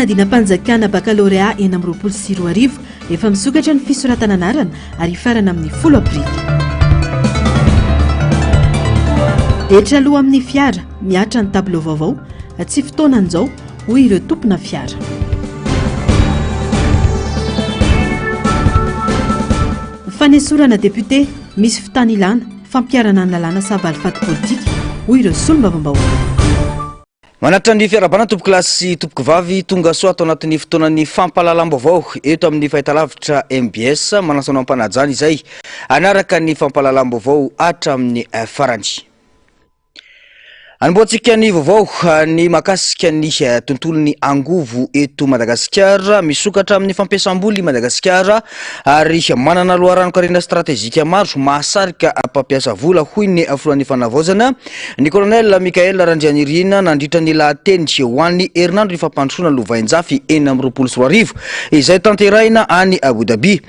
Fanadinam-panjakana Bakalorea 2026, Efa misokatra ny fisoratana anarana ary hifarana amin'ny 10 aprily. Hetra aloa amin'ny fiara, mihatra ny tabilao vaovao, tsy fotoanan'izao, hoy ireo tompona fiara. Fanesorana député, misy fitanilana, fampiharana ny lalàna sa valifaty politika, hoy ireo solombavambahoaka. Manatitra ny fiarahabana tompokolahy sy tompokovavy tonga soa ato anatin'ny fotoanan'ny fampahalalam-baovao eto amin'ny fahitalavitra mbs. Manasa anao am-panajana izay hanaraka ny fampahalalam-baovao hatramin'ny farany. Anombohantsika ny vaovao ny mahakasika ny tontolon'ny angovo eto Madagasikara. Misokatra amin'ny fampiasam-bola i Madagasikara ary manana loharanon-karena stratejika maro mahasarika mpampiasa vola, hoy ny filohan'ny fanavaozana, ny Colonel Michael Randrianirina, nandritra ny lahateny ho an'ny herinandron'ny fampandrosoana lovainjafy 2026 izay tanterahina any Abu Dhabi.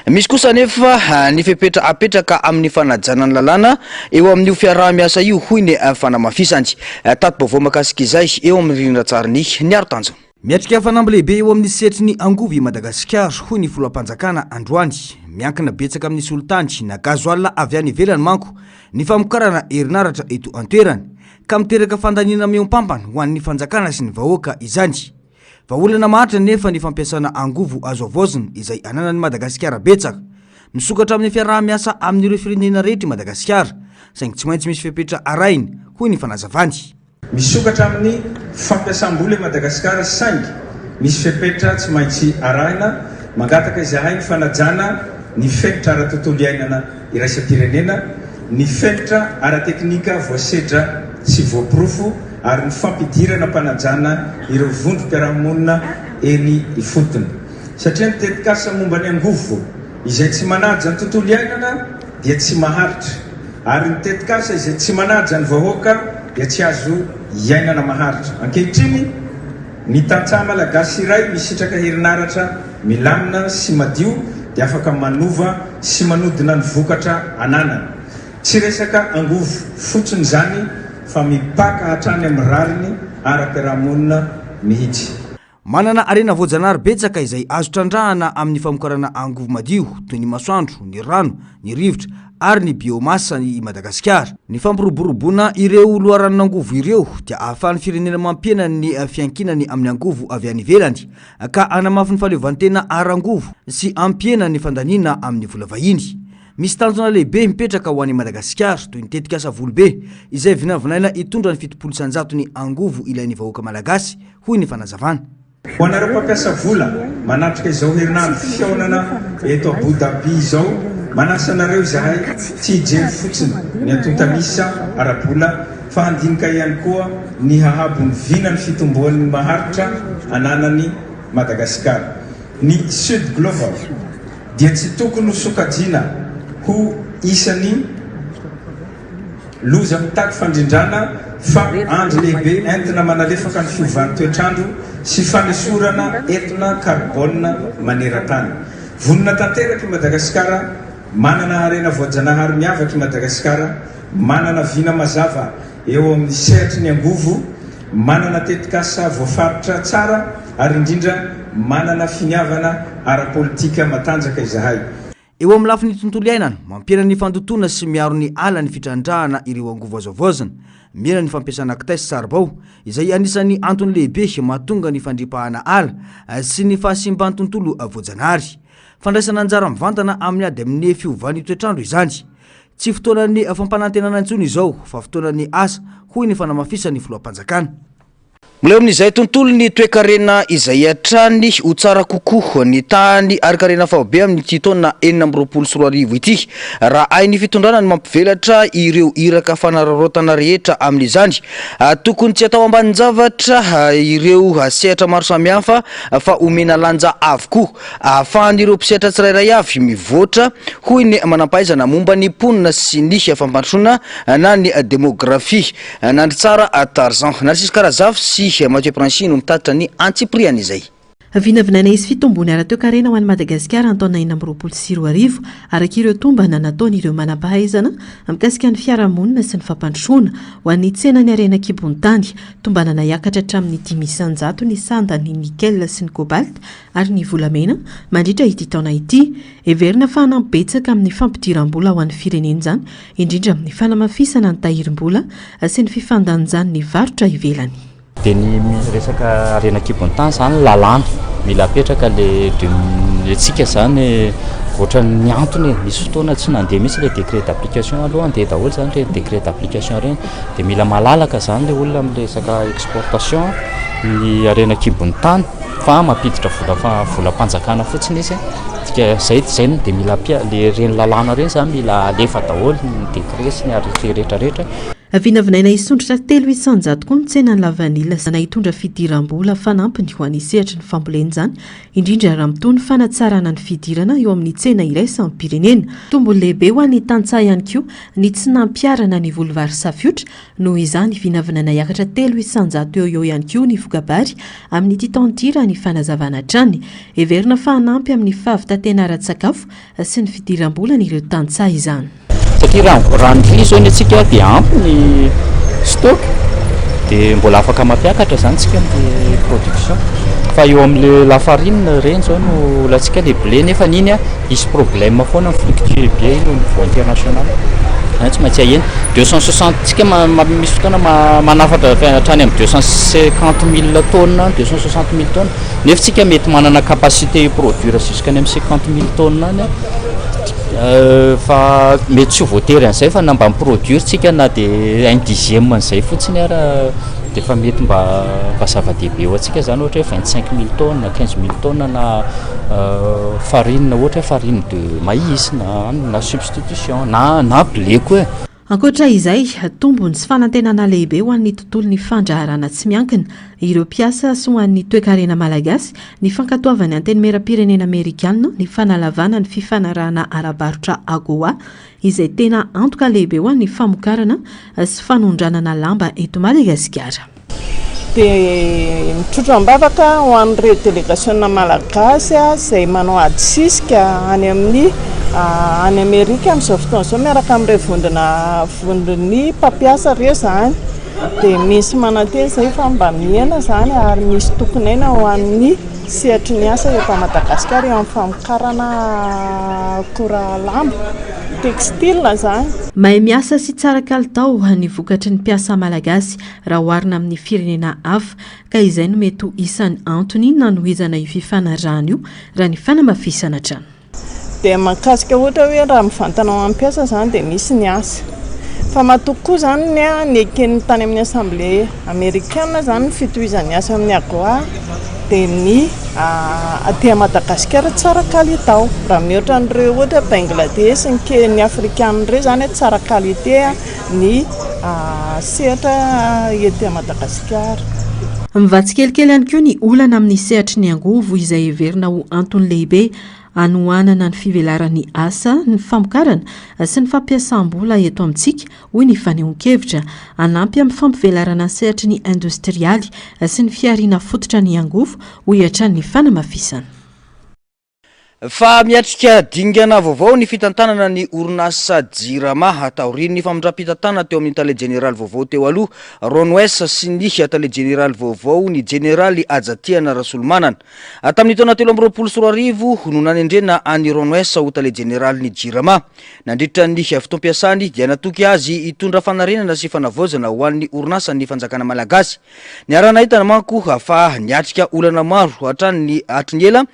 Misy kosa anefa ny fepetra apetraka amin'ny fanajana ny lalàna eo amin'io fiaraha-miasa io, hoy ny fanamafisany. Tati-baovao mahakasika izay eo amin'ny rindran-tsarin'i Niaro Tanjona. Miatrika fanamby lehibe eo amin'ny sehatry ny angovo i Madagasikara, hoy ny filoham-panjakana androany. Miankina betsaka amin'ny solitany na gasoil avy any ivelany manko ny famokarana herinaratra eto an-toerana, ka miteraka fandaniana mihoampampana ho an'ny fanjakana sy ny vahoaka izany. Vahaolana maharitra anefa ny fampiasana angovo azo havaozina izay ananan'i Madagasikara betsaka. Misokatra amin'ny fiaraha-miasa amin'ireo firenena rehetra i Madagasikara, saingy tsy maintsy misy fepetra arahina, hoy ny fanazavany. Misokatra amin'ny fampiasam-bola i Madagasikara saingy misy fepetra tsy maintsy arahina. Mangataka izahay ny fanajana ny fenitra ara-tontolo iainana iraisam-pirenena, ny fenitra ara-teknika voasedra sy voaporofo ary ny fampidirana am-panajana ireo vondrom-piarahamonina eny ifotony. Satria ny tetikasa momba ny angovo izay tsy manaja ny tontolo iainana dia tsy maharitra, ary ny tetikasa izay tsy manaja ny vahoaka dia tsy azo iainana maharitra. Ankehitriny, ny tantsaha malagasy iray misitraka herinaratra milamina sy madio dia afaka manova sy manodina ny vokatra ananany. Tsy resaka angovo fotsiny izany fa mipaka hatrany amin'ny rariny ara-piarahamonina mihitsy. Manana harena voajanahary betsaka izay azo trandrahana amin'ny famokarana angovo madio toy ny masoandro, ny rano, ny rivotra ary ny biomasse i Madagasikara. Ny fampiroboroboana ireo loharanon'angovo ireo dia ahafahan'ny firenena mampihena ny fiankinany amin'ny angovo avy any ivelany ka hanamafy ny fahaleovantena ara-angovo sy hampihena ny fandaniana amin'ny vola vahiny. Misy tanjona lehibe mipetraka ho an'i Madagasikara, toy ny tetikasa Volobe, izay vinavinaina hitondra ny 70% angovo ilain'ny vahoaka malagasy, hoy ny fanazavana. Ho anareo mpampiasa vola manatrika izao herinandro fihaonana eto Abu Dhabi izao, manasa anareo izahay tsy hijery fotsiny ny antontan'isa ara-bola fa handinika ihany koa ny hahabon'ny vinan'ny fitomboan'ny maharitra ananan'i Madagasikara. Ny Sud Global dia tsy tokony ho sokajiana ho isan'ny loza mitaky fandrindrana fa andry lehibe entina manalefaka ny fiovan'ny toetr'andro sy fanesorana etona karbôna maneran-tany. Vonona tanteraka i Madagasikara, manana harena voajanahary miavaka i Madagasikara, manana vina mazava eo amin'ny sehatry ny angovo, manana tetikasa voafaritra tsara ary indrindra manana finiavana ara-politika matanjaka izahay. Eo amin'ny lafiny tontolo iainana, mampihena ny fandotoana sy miaro ny ala ny fitrandrahana ireo angovo azo havaozina. Mihena ny fampiasana kitay sy saribao, izay anisan'ny antony lehibe mahatonga ny fandripahana ala sy ny fahasimban'ny tontolo voajanahary. Fandraisana anjara mivantana amin'ny ady amin'ny fiovan'ny toetr'andro izany. Tsy fotoanan'ny fampanantenana intsony izao fa fotoanan'ny asa, hoy ny fanamafisan'ny filoham-panjakana. Mbola eo amin'izay tontolon'ny toekarena izay hatrany ho tsara kokoa ny tahan'ny harinkarena faobe amin'ity taona 2026 ity raha hain'ny fitondrana ny mampivelatra ireo iraka fanararaotana rehetra amin'izany. Tokony tsy atao ambanin-javatra ireo sehatra maro samihafa fa omena lanja avokoa. Ahafahan'ireo mpisehatra tsirairay avy mivoatra, hoy ny manampahaizana momba ny mponina sy ny fampandrosoana na ny demografia, Nandritsara Tarzan. Narciso Karazafy sy Mathieu Princi no mitatitra ny antsipirian'izay. Vinavinaina hisy fitombony ara-toekarena ho an'i Madagasikara ny taona 2026, araka ireo tombana nataon'ireo manampahaizana mikasika ny fiarahamonina sy ny fampandrosoana. Ho an'ny tsenan'ny harena an-kibon'ny tany, tombanana hiakatra hatramin'ny 5% ny sandan'ny nickel sy ny cobalt ary ny volamena mandritra ity taona ity. Heverina fa hanampy betsaka amin'ny fampidiram-bola ho an'ny firenena izany, indrindra amin'ny fanamafisana ny tahirim-bola sy ny fifandanjan'ny varotra ivelany. Dia ny resaka harena an-kibon'ny tany izany lalàna mila apetraka le de antsika izany ohatran'ny antony e, misy fotoana tsy nandeha mihitsy le décret d'application aloha andeha daholo izany ireny décret d'application ireny dia mila malalaka izany le olona amin'ny resaka exportation ny harena an-kibon'ny tany fa mampiditra vola fa volam-panjakana fotsiny izy dika zay zay no dia mila ampia le ireny lalàna ireny izany mila alefa daholo ny décret sy ny arrêté rehetra rehetra. Vinavinaina hisondrotra 3% koa ny tsenan'ny lavanila na hitondra fidiram-bola fanampiny ho an'ny sehatry ny fambolena izany, indrindra raha mitohy ny fanatsarana ny fidirana eo amin'ny tsena iraisam-pirenena. Tombony lehibe ho an'ny tantsaha ihany koa ny tsy nampiharana ny voly vary safiotra, noho izany vinavinaina hiakatra 3% eo ho eo ihany koa ny voka-bary amin'ity taona ity raha ny fanazavana hatrany. Heverina fa hanampy amin'ny fahavitantena ara-tsakafo sy ny fidiram-bolan'ireo tantsaha izany. Satria raha raha ny riz zao ny antsika dia ampy ny stock dia mbola afaka mampiakatra zany tsika ny production fa eo amin'le lafarine ireny zao no olantsika le blé nefa iny a hisy problème foana mi fluctuer be iny au niveau international zany tsy maintsy ahena 260 tsika misy fotoana manafatra hatrany amin'ny 250 mille tonnes 260 mille tonnes nefa tsika mety manana capacité hi-produire jusqu'any amin'ny 50 mille tonnes any a. Fa mety tsy ho voatery an'izay fa na mba mi-produire tsika na dia un dixième an'izay fotsiny ara dia efa mety mba mba zava-dehibe ho antsika zany ohatra hoe 25 mille tonnes, 15 mille tonnes na farine ohatra hoe farine de maïs na na substitution na na blé koa e. Ankoatra izay, tombony sy fanantenana lehibe ho an'ny tontolon'ny fandraharahana tsy miankina, ireo mpiasa sy ho an'ny toekarena malagasy ny fankatoavan'ny Antenimierampirenena Amerikana ny fanalavana ny fifanarahana ara-barotra AGOA izay tena antoka lehibe ho an'ny famokarana sy fanondranana lamba eto Madagasikara. Dia mitrotro am-bavaka ho an'ireo delegasiona malagasy izay manao ady sisika any amin'ny any Amerika amin'izao fotoana izao miaraka amin'ireo vondrona vondron'ny mpampiasa ireo izany. Dia misy manantena izay fa mba mihena izany ary misy tokin'aina ho an'ny sehatry ny asa eto Madagasikara eo amin'ny famokarana akora lamba, textile izany. Mahay miasa sy tsara kalitao ny vokatry ny mpiasa malagasy raha oharina amin'ny firenena hafa, ka izay no mety ho isan'ny antony nanohizana io fifanarahana io, raha ny fanamafisana hatrany. Dia mahakasika ohatra hoe raha mivantana ho an'ny mpiasa izany dia misy ny asa. Fa matoa koa izany ny neken'ny tany amin'ny Assemblée amerikana izany ny fitohizan'ny asa amin'ny AGOA dia ny aty Madagasikara tsara kalitao. Raha mihoatra an'ireo ohatra Bangladesh, ny ny Afrikana ireo izany tsara qualité ny sehatra ety Madagasikara. Mivaha tsikelikely ihany koa ny olana amin'ny sehatry ny angovo izay heverina ho antony lehibe hanohanana ny fivelaran'ny asa, ny famokarana sy ny fampiasam-bola eto amintsika, hoy ny fanehoan-kevitra. Hanampy amin'ny fampivelarana ny sehatry ny indostrialy sy ny fihariana fototra ny angovo, hoy hatrany ny fanamafisana. Fa miatrika dingana vaovao ny fitantanana ny orinasa Jirama taorian'ny famindram-pitantanana teo amin'ny tale jeneraly vaovao teo aloha, Ron Weiss sy ny tale jeneraly vaovao, ny jeneraly Hajatiana Rasolomanana. Tamin'ny taona 2023 no nanendrena an'i Ron Weiss ho tale jeneralin'ny Jirama. Nandritra ny fotoam-piasany dia natoky azy hitondra fanarenana sy fanavaozana ho an'ny orinasan'ny fanjakana malagasy. Niaraha-nahitana manko fa niatrika olana maro hatrany hatry ny ela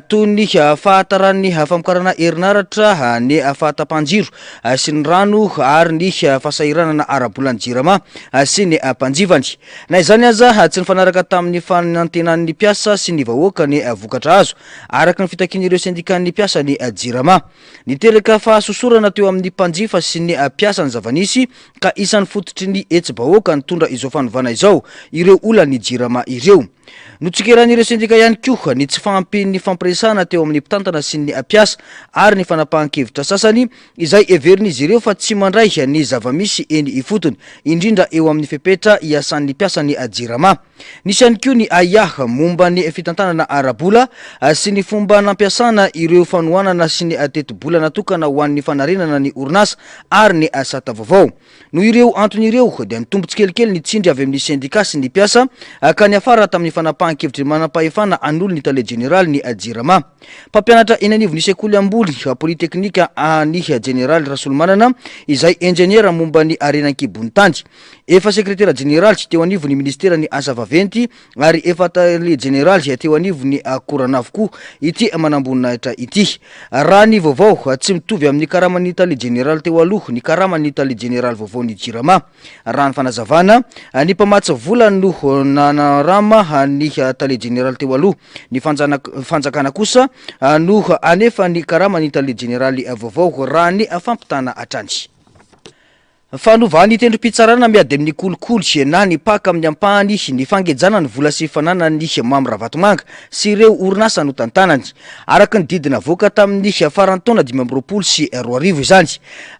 toy ny fahataran'ny famokarana herinaratra, ny fahatapahan-jiro sy ny rano ary ny fahasahiranana ara-bolan'ny Jirama sy ny mpanjifany. Na izany aza, tsy nifanaraka tamin'ny fanantenan'ny mpiasa sy ny vahoaka ny vokatra azo, araka ny fitakian'ireo sendikan'ny mpiasan'ny Jirama. Niteraka fahasosorana teo amin'ny mpanjifa sy ny mpiasa ny zava-nisy ka isan'ny fototry ny hetsi-bahoaka nitondra izao fanovana izao ireo olan'ny Jirama ireo. Notsikeran'ireo sendika ihany koa ny tsy fahampian'ny fampiresahana teo amin'ny mpitantana sy ny mpiasa ary ny fanapahan-kevitra sasany izay heverin'izy ireo fa tsy mandray ny zava-misy eny ifotony, indrindra eo amin'ny fepetra iasan'ny mpiasan'ny Jirama. Nisy ihany koa ny ahiahy momba ny fitantanana ara-bola sy ny fomba nampiasana ireo fanohanana sy ny tetibola natokana ho an'ny fanarenana ny orinasa ary ny sata vaovao. Noho ireo antony ireo dia nitombo tsikelikely ny tsindry avy amin'ny sendika sy ny mpiasa ka niafara tamin'ny fanapahan-kevitry ny manampahefana hanolo ny tale jeneralin'ny Jirama. Mpampianatra eny anivon'ny sekoly ambony politeknika an'i Jeneraly Rasolomanana izay injeniera momba ny harena an-kibon'ny tany. Efa sekretera jeneraly teo anivon'ny minisiteran'ny asa vaventy ary efa tale jeneraly teo anivon'ny Akoranafo koa ity manamboninahitra ity. Raha ny vaovao, tsy mitovy amin'ny karaman'ny tale jeneraly teo aloha ny karaman'ny tale jeneraly vaovaon'ny Jirama. Raha ny fanazavana, ny mpamatsy vola no nanarama ny tale jeneraly teo aloha, ny fanjakana kosa no hanefa ny karaman'ny tale jeneraly vaovao, raha ny fampitana hatrany. Fanovan'ny tendrom-pitsarana miady amin'ny kolikoly na ny Pac amin'ny ampahany ny fangejana ny vola sy fananan'i Mamy Ravatomanga sy ireo orinasa notantanany, araka ny didy navoaka tamin'ny faran'ny taona 2025 izany.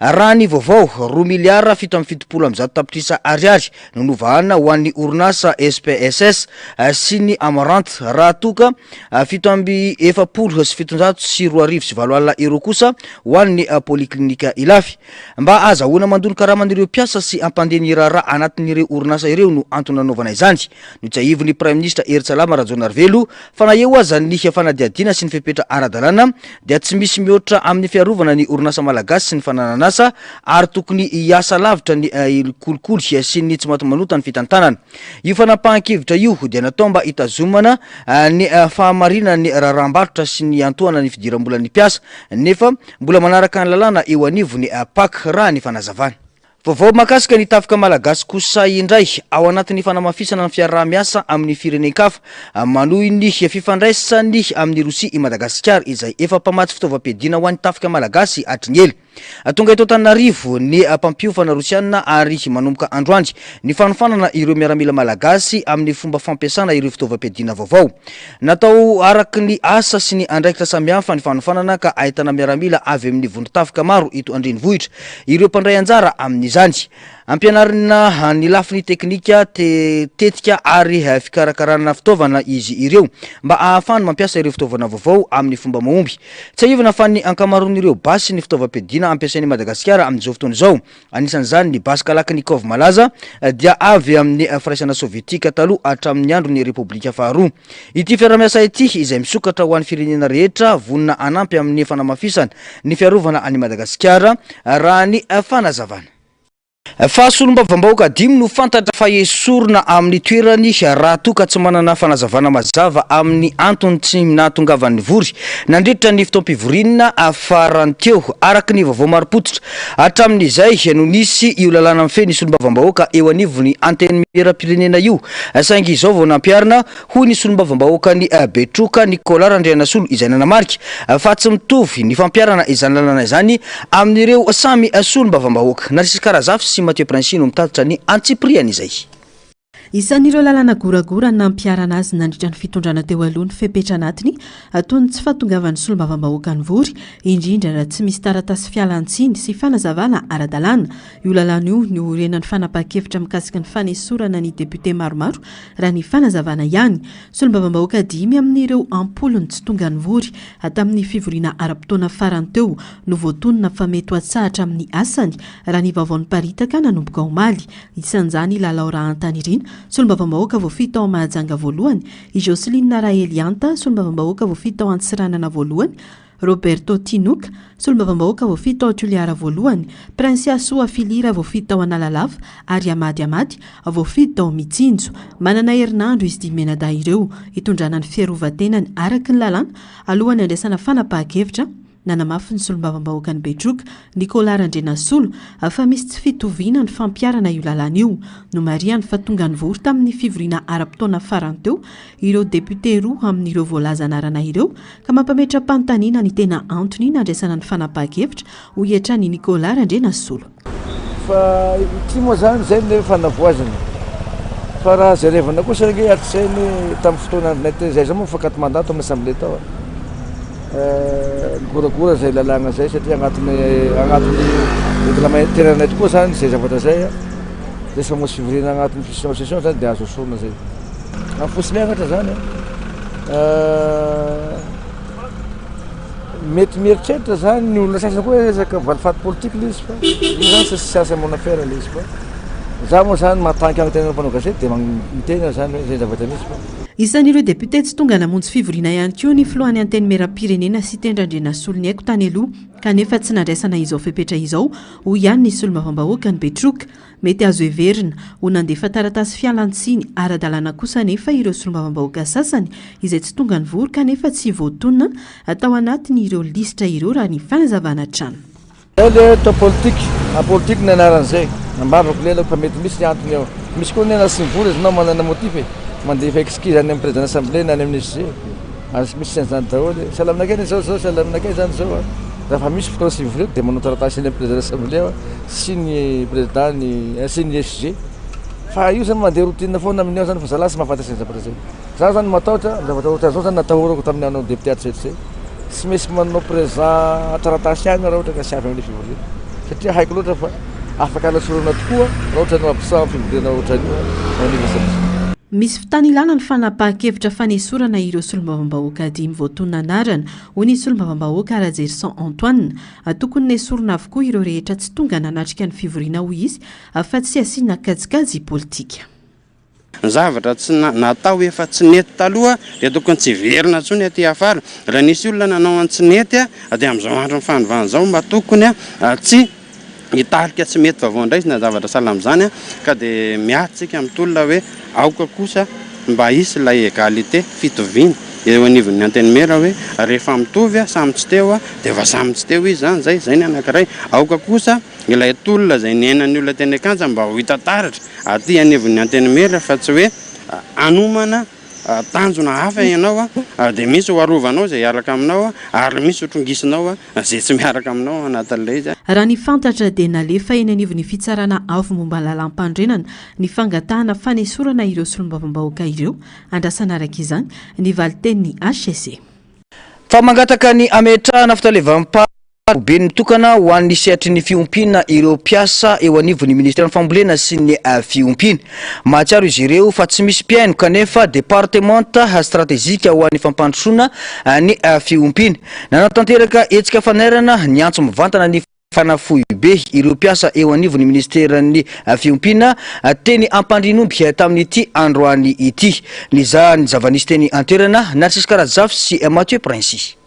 Raha ny vaovao, roa miliara 177 tapitrisa ariary no novahana ho an'ny orinasa SPSS sy ny Amarante, raha toa ka 2047 800 euros kosa ho an'ny Polyclinique Ilafy. Mba hahazahoana mandoa ny karaman'ireo mpiasa sy hampandeha ny raharaha anatin'ireo orinasa ireo no antony nanaovana izany. Notsiahivin'ny Praiminisitra Herintsalama Rajaonarivelo fa na eo aza ny fanadihadiana sy ny fepetra ara-dalàna dia tsy misy mihoatra amin'ny fiarovana ny orinasa malagasy sy ny fananan'asa ary tokony hiasa lavitra ny kolikoly sy ny tsimatimanota ny fitantanana. Io fanapahan-kevitra io dia natao mba hitazomana ny fahamarinan'ny raharaham-barotra sy ny hiantohana ny fidiram-bolan'ny mpiasa nefa Mbola manaraka ny lalàna eo anivon'ny Pac raha ny fanazavana. Vaovao mahakasika ny tafika malagasy kosa indray, ao anatin'ny fanamafisana ny fiaraha-miasa amin'ny firenen-kafa, manohy ny fifandraisany amin'i Rosia i Madagasikara izay efa mpamatsy fitaovam-piadiana ho an'ny tafika malagasy hatry ny ela. Tonga eto Antananarivo ny mpampiofana rosiana ary manomboka androany ny fanofanana ireo miaramila malagasy amin'ny fomba fampiasana ireo fitaovam-piadiana vaovao. Natao araka ny asa sy ny andraikitra samihafa ny fanofanana ka ahitana miaramila avy amin'ny vondron-tafika maro eto an-drenivohitra ireo mpandray anjara amin'izany. Ampianarina ny lafiny teknika, tetika ary fikarakarana fitaovana izy ireo mba ahafahany mampiasa ireo fitaovana vaovao amin'ny fomba mahomby. Tsiahivina fa ny ankamaroan'ireo basy sy ny fitaovam-piadiana ampiasain'i Madagasikara amin'izao fotoana izao Anisan'izany ny basy Kalachnikov malaza dia avy amin'ny Firaisana Sovietika taloha hatramin'ny andron'ny Repoblika Faharoa. Ity fiarahamiasa ity izay misokatra ho an'ny firenena rehetra vonona hanampy amin'ny fanamafisana ny fiarovana an'i Madagasikara, raha ny fanazavana. Fa solombavambahoaka dimy no fantatra fa esorina amin'ny toerany raha toa ka tsy manana fanazavana mazava amin'ny antony tsy nahatongavany nivory nandritra ny fotoam-pivoriana farany teo, araka ny vaovao marim-pototra. Hatramin'izay no nisy io lalàna mifehy ny solombavambahoaka eo anivon'ny Antenimierampirenena io, saingy izao vao nampiharina, hoy ny solombavambahoakan'i Betroka, Nicolas Randrianasolo, izay nanamarika fa tsy mitovy ny fampiharana izany lalàna izany amin'ireo samy solombavambahoaka. Narcisque Razafy sy Mathieu Princi no mitatitra ny antsipirian'izay. Isan'ireo lalàna goragora nampiharana azy nandritra ny fitondrana teo aloha ny fepetra anatiny toy ny tsy fahatongavan'ny solombavambahoaka nivory, indrindra raha tsy misy taratasy fialan-tsiny sy fanazavana ara-dalàna. Io lalàna io niorenan'ny fanapahan-kevitra mikasika ny fanesorana ny depiote maromaro raha ny fanazavana ihany. Solombavambahoaka dimy amin'ireo am-polony tsy tonga nivory tamin'ny fivoriana ara-potoana farany teo no voatonona fa mety ho atsahatra amin'ny asany raha ny vaovao niparitaka nanomboka omaly. Isan'izany i Lalao Rahantanirina, solombavambahoaka voafidy tao Mahajanga voalohany, i Jocelyne Rahelianta, solombavambahoaka voafidy tao Antsiranana voalohany, Roberto Tinoka, solombavambahoaka voafidy tao Toliara voalohany, Princia Soa Filira voafidy tao Analalava ary Amady Amady, voafidy tao Mitsinjo. Manana herinandro izy dimy mianadahy ireo hitondrana ny fiarovan-tenany araka ny lalàna alohan'ny handraisana fanapahan-kevitra Nanamafy ny solombavambahoakan'i Betroka, Nicolas Randrianasolo, fa misy tsy fitoviana ny fampiharana io lalàna io. Nomarihany fa tonga nivory tamin'ny fivoriana ara-potoana farany teo ireo depiote roa amin'ireo voalaza anarana ireo ka mampametra-panontaniana ny tena antony nandraisana ny fanapahan-kevitra, hoy hatrany i Nicolas Randrianasolo. Fa ity moa zany zay le fanavoazana. Fa raha jerevana kosa ange hatrizay ny tamin'ny fotoana andronay teo, izay zao moa fa quatre mandat tao amin'ny assemblée tao a. Nigoragora izay lalàna izay satria agnatin'ny agnatin'ny règlement interne anay tokoa zany izay zavatra izay a. Zay tsy mamonjy fivoriana agnatin'ny session session zany dia azo esorina zay. Amin'ny fo tsy miangatra zany a. Mety mieritreritra zany ny olona sasany koa hoe resaka valifaty politika ilay izy fa io zany tsy science mon affaire ilay izy fa za moa zany matanky amin'ny tenan'ny mpanao gazety dia miteny aho zany hoe zay zavatra misy fa. Isan'ireo depiote tsy tonga namonjy fivoriana ihany koa ny filohan'ny Antenimierampirenena Siteny Randrianasoloniaiko tany aloha kanefa tsy nandraisana izao fepetra izao, hoy ihany ny solombavambahoakan'i Betroka. Mety azo heverina ho nandefa taratasy fialan-tsiny ara-dalàna kosa anefa ireo solombavambahoaka sasany izay tsy tonga nivory kanefa tsy voatonona tao anatin'ireo lisitra ireo raha ny fanazavana hatrany. Zay le atao politique, apolitique ny anaran'izay, ambavako lelako fa mety misy ny antony ao, misy koa anie na tsy mivory aza enao manana motif e, mandefa excuse any amin'ny président assemblée na any amin'ny SG, ary misy an'izany daholo e, sahala aminakay anie zao zao, sahala aminakay zany zao a, raha fa misy fotoana tsy hivoriako dia manao taratasy any amin'ny président assemblée aho sy ny président ny sy ny SG fa io zany mandeha routine foana amin'ny ao zany fa zalahy tsy mahafantatra izay zavatra izay za zany matahotra amin'ny zavatra ohatran'izao zany natahorako tamin'ny hanao député hatrizay hatrizay tsy maintsy manao présent taratasy ihany raha ohatra ka tsy avy amin'ilay fivoriana satria haiko loatra fa afaka alasorana tokoa raha ohatra no absent amin'ny fivoriana ohatran'io ao anivon'ny service. Misy fitanilana ny fanapahan-kevitra fanesorana ireo solombavambahoaka dimy voatonona anarana, hoy ny solombavambahoaka Rajerison Antoine. Tokony nesorina avokoa ireo rehetra tsy tonga nanatrika ny fivoriana hoy izy fa tsy asiana kajikajy politika. Ny zavatra tsy natao efa tsy nety taloha dia tokony tsy hiverina intsony aty afara. Raha nisy olona nanao ny tsy nety dia amin'izao andron'ny fanovana izao mba tokony tsy hitarika tsy mety vaovao indray izy na zavatra sahala amin'izany ka dia miady tsika mitolona hoe aoka kosa mba hisy ilay égalité, fitoviana, eo anivon'ny antenimiera hoe rehefa mitovy samy tsy teo dia efa samy tsy teo izy izany izay, izay ny anankiray. Aoka kosa ilay tolona izay niainan'ny olona teny an-kanja mba ho hita taratra aty anivon'ny antenimiera fa tsy hoe hanomana tanjona hafa ianao dia misy ho arovanao izay hiaraka aminao ary misy ho trongisinao izay tsy miaraka aminao ao anatin'ilay izy. Raha ny fantatra dia nalefa eny anivon'ny Fitsarana Avo momba ny Lalàmpanorenana ny fangatahana fanesorana ireo solombavambahoaka ireo. Andrasana araka izany ny valin-tenin'ny hcc. Fa mangataka ny hametrahana fitalevam-paritra Foibe nitokana ho an'ny sehatry ny fiompiana ireo mpiasa eo anivon'ny minisiteran'ny Fambolena sy ny Fiompiana. Mahatsiaro izy ireo fa tsy misy mpihaino kanefa departemanta stratejika ho an'ny fampandrosoana ny fiompiana. Nanatanteraka hetsika fanairana niantso mivantana ny fanafohibe ireo mpiasa eo anivon'ny minisiteran'ny Fiompiana teny Ampandrianomby tamin'ity androany ity. Nizaha ny zava-nisy teny an-toerana Narcisse Karajafy sy Mathieu Princy.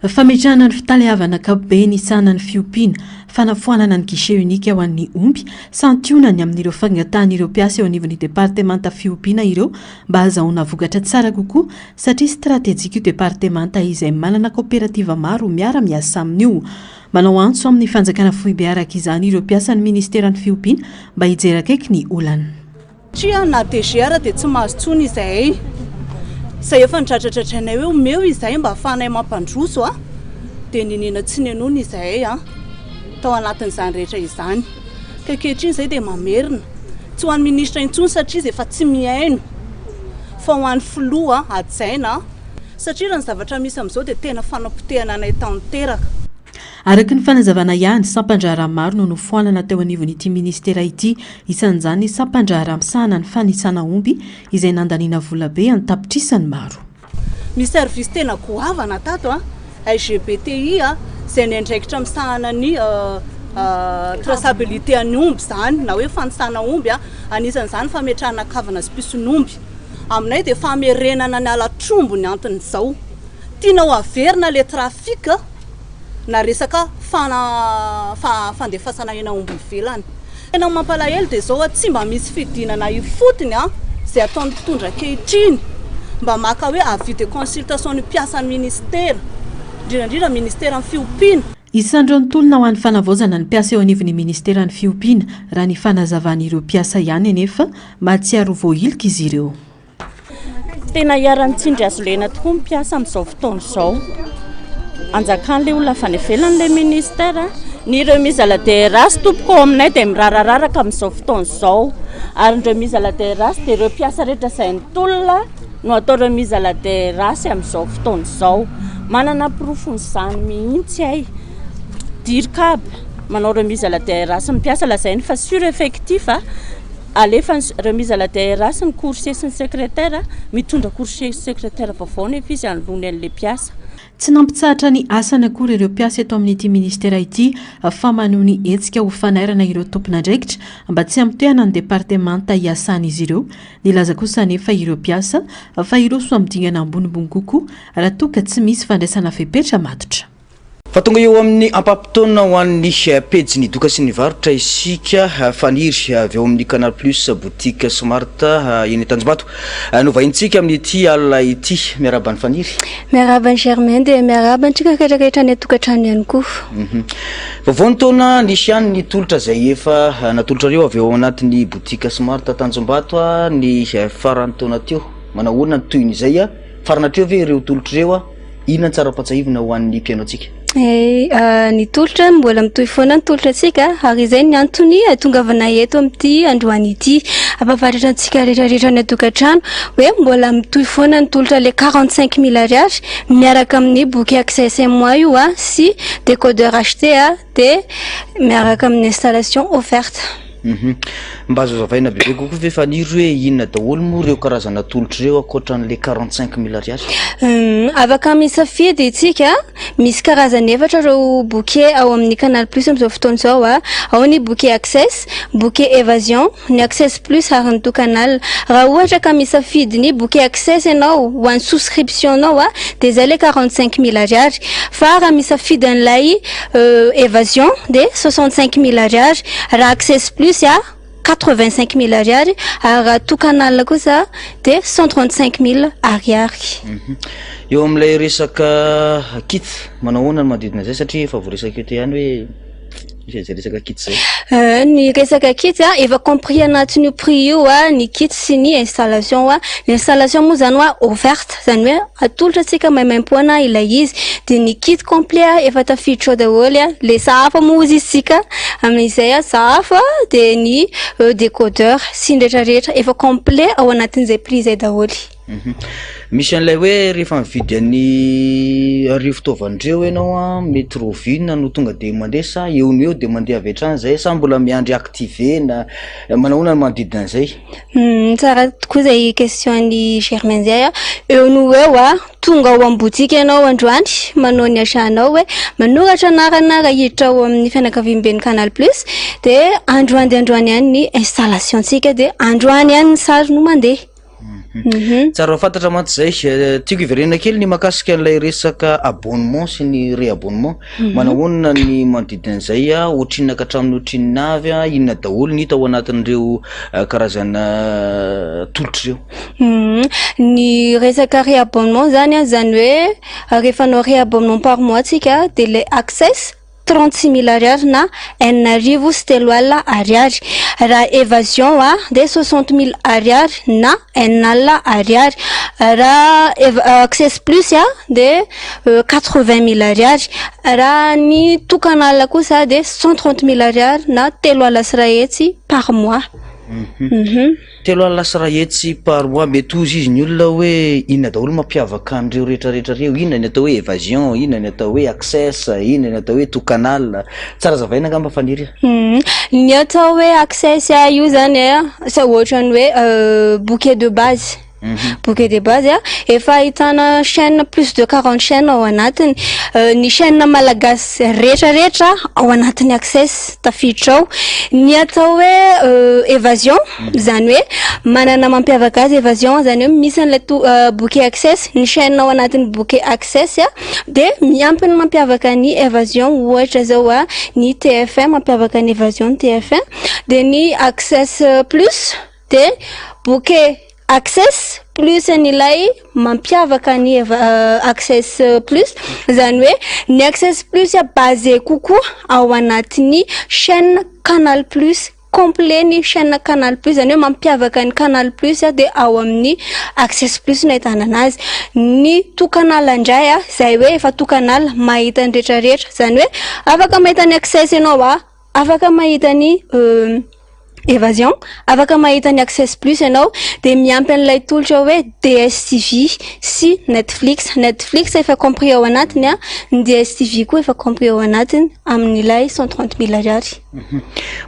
Fametrahana ny fitaleavana ankapobeny hisahana ny fiompiana, fanafoanana ny guichet unique ho an'ny omby, santionany amin'ireo fangatahan'ireo mpiasa eo anivon'ny departemanta fiompiana ireo mba hahazahoana vokatra tsara kokoa satria stratejika io departemanta izay manana kaoperativa maro miara-miasa aminy io. Manao antso amin'ny fanjakana foibe araka izany ireo mpiasan'ny ministeran'ny fiompiana mba hijery akaiky ny olana. Satria na DG ara dia tsy mahazo intsony izahay. Izay efa nidradradradrainay hoe omeo izahay mba ahafahanay mampandroso a, dia niniana tsy nenoina izahay a, tao anatin'izany rehetra izany. Ka ankehitriny izay dia mamerina, tsy ho an'ny minisitra intsony satria izy efa tsy mihaino, fa ho an'ny filoha hajaina, satria raha ny zavatra misy amin'izao dia tena fanapotehana anay tanteraka. Araka ny fanazavana ihany, sampan-draharaha maro no nofoanana teo anivon'ity minisitera ity, isan'izany ny sampan-draharaha misahana ny fanisana omby izay nandaniana volabe an-tapitrisany maro. Misy service tena goavana tato a, SGBTI a, izay niandraikitra misahana ny traçabilité an'ny omby izany na hoe fanisana omby a, anisan'izany fametrahana kavina sy pison'omby. Aminay dia famerenana ny halatr'omby ny anton'izao. Tiana ho averina le trafic na resaka fandefasana hena omby ivelany. Tena mampalahelo dia izao tsy mba misy fidinana ifotony izay ataon'ny mpitondra ankehitriny mba maka hoe avis de consultation ny mpiasan'ny ministera, indrindra indrindra ministeran'ny fiompiana. Isan'ireo nitolona ho an'ny fanavaozana ny mpiasa eo anivon'ny ministeran'ny fiompiana, raha ny fanazavan'ireo mpiasa ihany anefa, mahatsiaro ho voahilika izy ireo. Tena iharan'ny tsindry hazo lena tokoa ny mpiasa amin'izao fotoana izao. Anjakan'ilay olona avy any ivelany ilay ministère. Ny remise à la DRH tompoko ao aminay dia mirarararaka amin'izao fotoana izao. Ary ny remise à la DRH dia ireo mpiasa rehetra izay nitolona no atao remise à la DRH amin'izao fotoana izao. Manana porofon'izany mihitsy ay. Dircab manao remise à la DRH ny mpiasa lazainy fa sur effectif alefa ny remise à la DRH ny coursier sy ny secrétaire, mitondra coursier sy secrétaire vaovao nefa izy anoloany an'ilay mpiasa. Tsy nampitsahatra ny asany akory ireo mpiasa eto amin'ity minisitera ity fa manohy ny hetsika ho fanairana ireo tompon'andraikitra mba tsy hamotehana ny departemanta iasan'izy ireo. Nilaza kosa anefa ireo mpiasa fa hiroso amin'ny dingana ambonimbony kokoa raha toa ka tsy misy fandraisana fepetra matotra. Fa tonga eo amin'ny ampaham-potoana ho an'ny pejin'ny doka sy ny varotra isika. Faniry avy ao amin'ny Canal Plus Boutique Smart eny Tanjombato no vahintsika amin'ity alina ity. Miarahaba an'i Faniry. Miarahaba an'i Germain dia miarahaba antsika rehetra rehetra any an-tokantrano ihany koa. Vaovao ny taona, nisy ihany ny tolotra izay efa natolotrareo avy ao anatin'ny Boutique Smart Tanjombato ny faran'ny taona teo. Manao ahoana ny tohin'izay? Farana hatreo ve ireo tolotra ireo? Inona ny tsara ampahatsiahivina ho an'ny mpihaino antsika? Ny tolotra, mbola mitohy foana ny tolotra antsika ary izay ny antony ahatongavana eto amin'ity androany ity. Ampahafantarina antsika rehetra rehetra any an-tokantrano hoe mbola mitohy foana ny tolotra ilay 45 mille ariary miaraka amin'ny boky accès un mois io sy décodeur acheté dia miaraka amin'ny installation offerte. Mba azo azavaina bebe kokoa ve Faniry hoe inona daholo moa ireo karazana tolotra ireo ankoatra an'ilay 45 mille ariary? Afaka misafidy isika, misy karazany efatra ireo bouquet ao amin'ny Canal Plus amin'izao fotoana izao a. Ao ny bouquet Access, bouquet Evasion, ny Access Plus ary ny Tout Canal. Raha ohatra ka misafidy ny bouquet Access ianao ho an'ny souscription-nao a, dia izay ilay 45 mille ariary. Fa raha misafidy an'ilay Evasion dia 65 mille ariary. Raha Access Plus a, 85 mille ariary ary raha Tout Canal kosa dia 135 mille ariary. Eo amin'ilay resaka kit, manao ahoana ny manodidina izay satria efa voaresaka eo teo ihany hoe misy an'izay resaka kit izay. Ny resaka kit a, efa compris anatin'io prix io a, ny kit sy ny installation a. Ny installation moa izany hoa offerte, izany hoe atolotra antsika maimaimpoana ilay izy. Dia ny kit complet a, efa tafiditra ao daholo a, le sahafa moa hozy isika amin'izay a, sahafa dia ny décodeur sy ny rehetra rehetra efa complet ao anatin'izay prix izay daholo. Misy an'ilay hoe rehefa mividy an'ny ireo fitaovana ireo ianao a, mety rahoviana no tonga de mandeha sa eo no eo de mandeha avy hatrany zay sa mbola miandry activer-na, manao ahoana ny manodidina an'izay? Tsara tokoa izay question an'i Germain izay a, eo no ho eo a, tonga ao amin'ny boutique ianao androany manao ny achat-nao hoe manoratra anarana raha hiditra ao amin'ny fianakaviamben'ny Canal Plus dia androany dia androany ihany ny installation-tsika dia androany ihany ny sary no mandeha. Tsara ho fantatra mantsy izay. Tiako hiverenana kely ny mahakasika an'ilay resaka abonnement sy ny réabonnement. Manahoana ny manodidina an'izay? Ohatrinona ka hatramin'ny ohatrinona avy? Inona daholo ny hita ao anatin'ireo karazana tolotra ireo? Ny resaka réabonnement zany an, zany hoe rehefa hanao réabonnement par mois tsika dia ilay access 36 mille ariary na 360 ariary. Raha évasion a dia 60 mille ariary na 60 ariary. Raha access plus a dia 80 mille ariary. Raha ny tout canal kosa dia 130 mille ariary na 3,500 par mois. 3,500 par mois, mety hozy izy ny olona hoe inona daholo mampiavaka an'ireo rehetra rehetra ireo, inona ny atao hoe évasion, inona ny atao hoe access, inona ny atao hoe tout canal, tsara azavaina angamba Faniry a. Ny atao hoe access a io zany a, sa ohatran'ny hoe bouquet de base, bouquet de base a, efa ahitana chaîne plus de 40 chaînes ao anatiny, ny chaîne malagasy rehetra rehetra ao anatin'ny access tafiditra ao. Ny atao hoe évasion, izany hoe manana mampiavaka azy évasion, izany hoe misy an'ilay to- bouquet access, ny chaîne ao anatin'ny bouquet access a, dia miampy ny mampiavaka ny évasion, ohatra zao a, ny TF1 mampiavaka ny évasion ny TF1, dia ny access plus dia bouquet access plus an'ilay mampiavaka ny access plus, izany hoe ny access plus a basé kokoa ao anatin'ny chaîne canal plus, complet ny chaîne canal plus, izany hoe mampiavaka ny canal plus a dia ao amin'ny access plus no ahitana anazy. Ny tout canal indray a, izay hoe efa tout canal mahita ny rehetra rehetra, izany hoe afaka mahita ny access ianao a, afaka mahita ny. Evasion, afaka mahita ny Access Plus ianao, dia miampy an'ilay tolotra hoe DSTV sy Netflix. Netflix efa compris ao anatiny an, ny DSTV koa efa compris ao anatiny amin'ilay 130 000 ariary.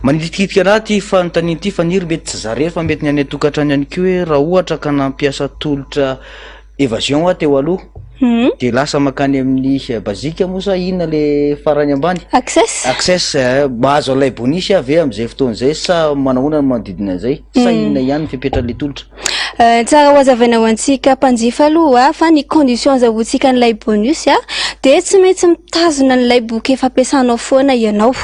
Manitikitika anah ity fanontaniana ity Faniry, mety tsy za rery fa mety ny any an-tokantrano ihany koa hoe raha ohatra ka nampiasa tolotra Evasion hoa teo aloha de lasa makany amin'ny basique moa sa inona le farany ambany? Access. Access eh, mahazo an'ilay bonus aho ve amin'izay fotoana izay sa manahoana ny manodidina an'izay? Sa inona ihany ny fepetran'ilay tolotra? Eh, tsara ho azavaina ho antsika mpanjifa aloha fa ny condition azahoantsika an'ilay bonus a dia tsy maintsy mitazona an'ilay bouquet fampiasanao foana ianao.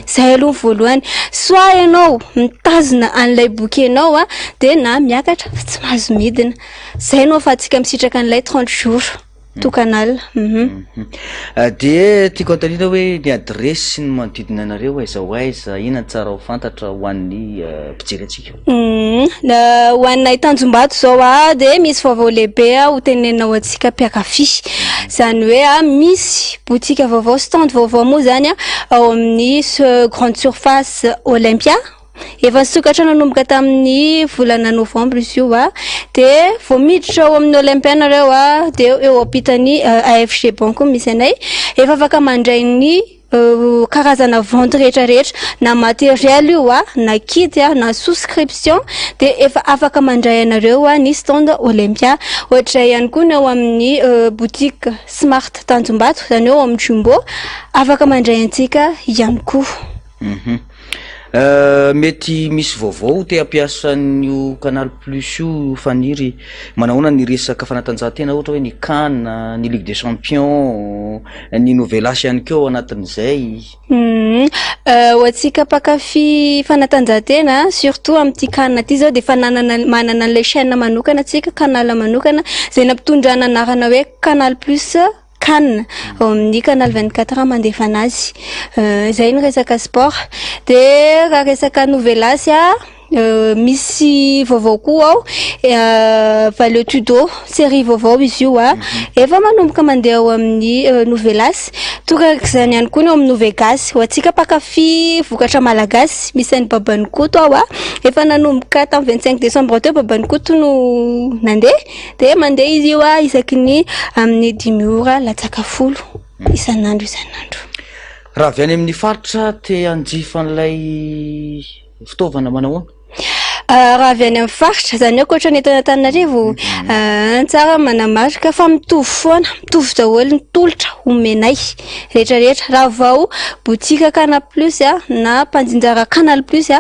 Izay aloha ny voalohany. Soit ianao mitazona an'ilay bouquet-nao a dia na miakatra fa tsy mahazo midina. Zay no afahantsika misitraka an'ilay 30 jours to canal. Mhm. Dia tiako anontaniana hoe ny adiresy sy ny manodidina anareo aiza ho aiza, inona no tsara ho fantatra ho an'ny mpijery antsika? Mhm. Ho anay Tanjombato izao a, dia misy vaovao lehibe ho tenenina ho antsika mpiankafy. Izany hoe a, misy boutique vaovao, stand vaovao moa izany a, ao amin'ny grande surface Olympia. Efa nisokatra nanomboka tamin'ny volana novambra izy io a, dia vao miditra ao amin'ny Olympia nareo a, dia eo ampitan'ny AFG Bank misy anay, efa afaka mandray ny karazana vente rehetra rehetra, na matériel io a, na kit a, na souscription, dia efa afaka mandray anareo ny stand Olympia. Ohatr'izay ihany koa ny ao amin'ny boutique Smart Tanjombato, izany hoe ao amin'ny Jumbo, afaka mandray antsika ihany koa. Uhum. Mety misy vaovao te hampiasa an'io Canal Plus io Faniry, manahoana ny resaka fanatanjahantena ohatra hoe ny can, ny ligue des champions, ny novelas ihany koa ao anatin'izay. Uhum. Ho antsika mpankafy fanatanjahantena surtout amin'ity can ity zao dia efa nanana manana an'ilay chaîne manokana tsika, canal manokana izay nampitondrana anarana hoe Canal Plus. Can, ao amin'ny Canal 24 mandefa anazy. Izay ny resaka sport. Dia raha resaka novelas a, misy vaovao koa ao, Vale Tudo, série vaovao izy io a, efa manomboka mandeha ao amin'ny novelas. Torak'izany ihany koa ny ao amin'ny Novegasy. Ho antsika mpankafy vokatra malagasy, misy an'i Baban'i Koto ao a, efa nanomboka tamin'ny 25 décembre teo Baban'i Koto no nandeha. Dia mandeha izy io a isaky ny amin'ny dimy ora latsaka folo isan'andro isan'andro. Raha avy any amin'ny faritra te hanjifa an'ilay fitaovana manahoana? Raha avy any amin'ny faritra, izany hoe ankoatra ny eto Antananarivo, tsara manamarika fa mitovy foana, mitovy daholo ny tolotra omenay rehetra rehetra. Raha vao boutique Canal Plus na mpanjinjara Canal Plus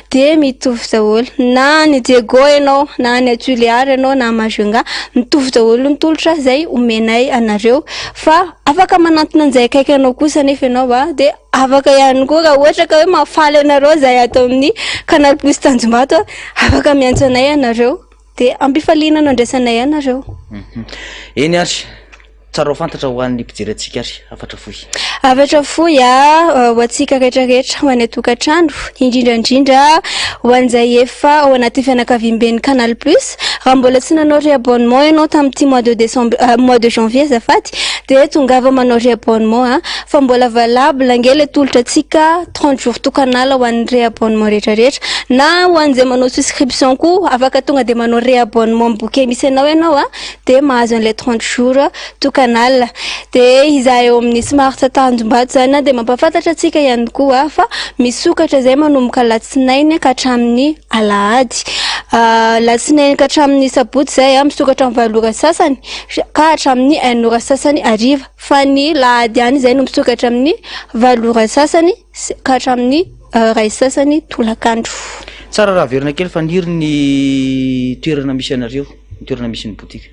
dia mitovy daholo. Na any Diego ianao, na any Tuléar ianao, na Majunga, mitovy daholo ny tolotra izay omenay anareo. Fa afaka manantona an'izay akaiky anao kosa anefa ianao a, dia afaka ihany koa raha ohatra ka hoe mahafaly anareo izay ato amin'ny Canal Plus Tanjombato a, afaka miantso anay ianareo, dia am-pifaliana no andraisanay anareo. Eny ary. Tsara ho fantatra ho an'ny mpijery antsika ary hafatra fohy. Hafatra fohy a, ho antsika rehetra rehetra ho any an-tokantrano, indrindra indrindra ho an'izay efa ao anatin'ny fianakaviamben'ny Canal Plus. Raha mbola tsy nanao réabonnement ianao tamin'ity mois de décembre, mois de janvier azafady, dia tongava manao réabonnement a, fa mbola valable ange ilay tolotra antsika 30 jours tokanala ho an'ny réabonnement rehetra rehetra. Na ho an'izay manao souscription koa afaka tonga dia manao réabonnement amin'ny bouquet misy anao ianao a. dia mahazo an'ilay 30 jours to canal. Dia izahay eo amin'ny Smart Tanjombato izany dia mampahafantatra antsika ihany koa fa misokatra izay manomboka alatsinainy ka hatramin'ny alahady. Alatsinainy ka hatramin'ny sabotsy izay misokatra amin'ny valo ora sasany ka hatramin'ny enina ora sasany hariva. Fa ny lahady ihany izay no misokatra amin'ny valo ora sasany ka hatramin'ny iray sasany tolakandro. Tsara raha averina kely Faniry ny toerana misy anareo. Ny toerana misy ny boutique.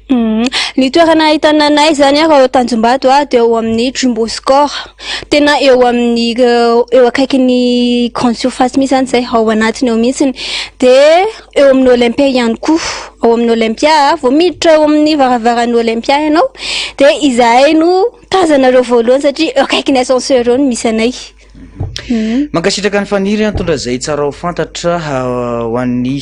Ny toerana ahitana anay izany raha ao Tanjombato dia eo amin'ny Jumbo Score. Tena eo amin'ny eo akaikin'ny grande surface mihitsy izany izay, ao anatiny ao mihitsy. Dia eo amin'ny Olympia ihany koa. Ao amin'ny Olympia, vao miditra eo amin'ny varavaran'ny Olympia ianao dia izahay no tazanareo voalohany satria eo akaikin'ny ascenseur eo no misy anay. Mankasitraka an'i Faniry nitondra izay tsara ho fantatra ho an'ny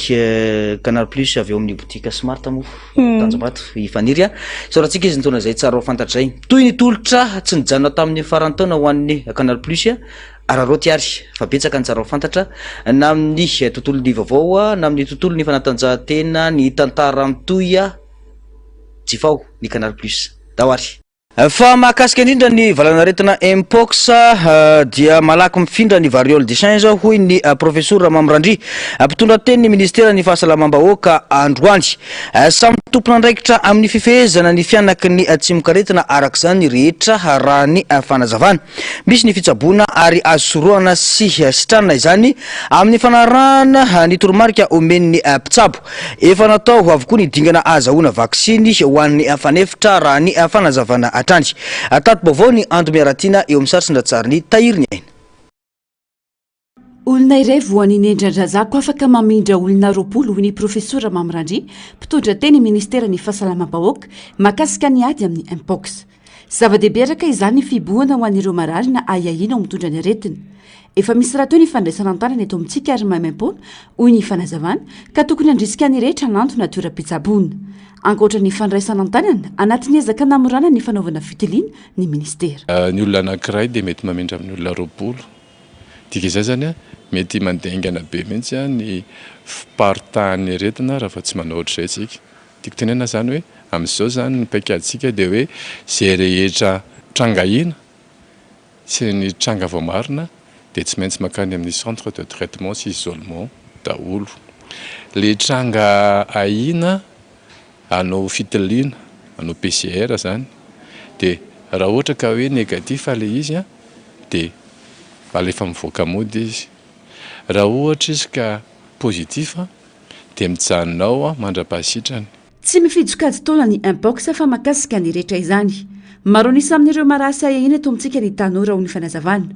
Canal Plus avy eo amin'ny boutique Smart moa Tanjombato i Faniry. Isaorantsika izy nitondra izay tsara ho fantatra izay. Toy ny tolotra tsy nijanona tamin'ny faran'ny taona ho an'ny Canal Plus. Araraoty ary fa betsaka ny tsara ho fantatra na amin'ny tontolon'ny vaovao na amin'ny tontolon'ny fanatanjahantena, ny tantara mitohy, jifao ny Canal Plus. Ndao ary. Fa mahakasika indrindra ny valanaretina Mpox dia malaky mifindra ny variole du singe hoy ny Profesora Mamy Randria, mpitondra tenin'ny ministeran'ny fahasalamam-bahoaka androany. Samy tompon'andraikitra amin'ny fifehezana ny fihanaky ny tsimokaretina araka izany ny rehetra raha ny fanazavana. Misy ny fitsaboana ary azo sorohana sy sitranina izany amin'ny fanarahana ny toromarika omen'ny mpitsabo. Efa natao avokoa ny dingana ahazahoana vaksiny ho an'ny fanefitra raha ny fanazavana hatrany. Tati-baovao ny Ando Miaratiana eo amin'ny sary sy ny ratsarin'i Tahiry ny aina. Olona iray voan'ny nendran-drazako afaka mamindra olona 20 hoy ny Profesora Mamy Randria, mpitondra teny ministeran'ny Fahasalamam-bahoaka, mahakasika ny ady amin'ny Mpox. Zava-dehibe araka izany ny fihibohana ho an'ireo marary na ahiahiana ho mitondra ny aretina. Efa misy rahateo ny fandraisana an-tanana eto amintsika ary maimaimpoana, hoy ny fanazavana, ka tokony handrisika ny rehetra hanantona toeram-pitsaboana. Ankoatra ny fandraisana an-tanana, anatin'ny ezaka namorana ny fanaovana fitiliana ny minisitera. Ny olona anankiray dia mety mamindra amin'ny olona 20. Dika izay izany, mety mandeha haingana be mihitsy ny fiparitahan'ny aretina raha vao tsy manao ohatr'izay isika. Tiako tenenina izany hoe amin'izao izany ny paikadintsika dia hoe izay rehetra tranga ahiana sy ny tranga voamarina dia tsy maintsy mankany amin'ny centre de traitement sy isolement daholo. Ilay tranga ahiana hanao fitiliana, hanao PCR izany dia raha ohatra ka hoe négatif ilay izy dia alefa mivoaka mody izy. Raha ohatra izy ka positif dia mijanona ao mandra-pahasitrany. Tsy mifidy sokajin-taona ny Mpox fa mahakasika ny rehetra izany. Maro an'isa amin'ireo marary sy ahiahiana eto amintsika ny tanora hoy ny fanazavana.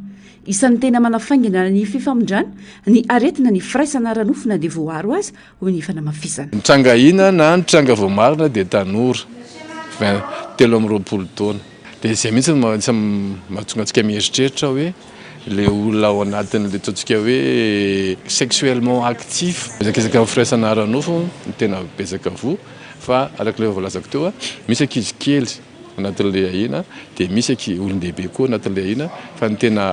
Isan'ny tena manafaingana ny fifamindrana ny aretina ny firaisana ara-nofo na dia voaaro aza hoy ny fanamafisana. Ny tranga ahiana na ny tranga voamarina dia tanora, 23 taona. Dia izay mihitsy no mahatonga antsika mieritreritra hoe Ilay olona ao anatin'ilay ataontsika hoe sexuellement actif, miezakezaka amin'ny firaisana ara-nofo no tena betsaka voa fa araka ilay voalazako teo, misy ankizy kely anatin'ilay ahiana dia misy ankizy olon-dehibe koa anatin'ilay ahiana fa ny tena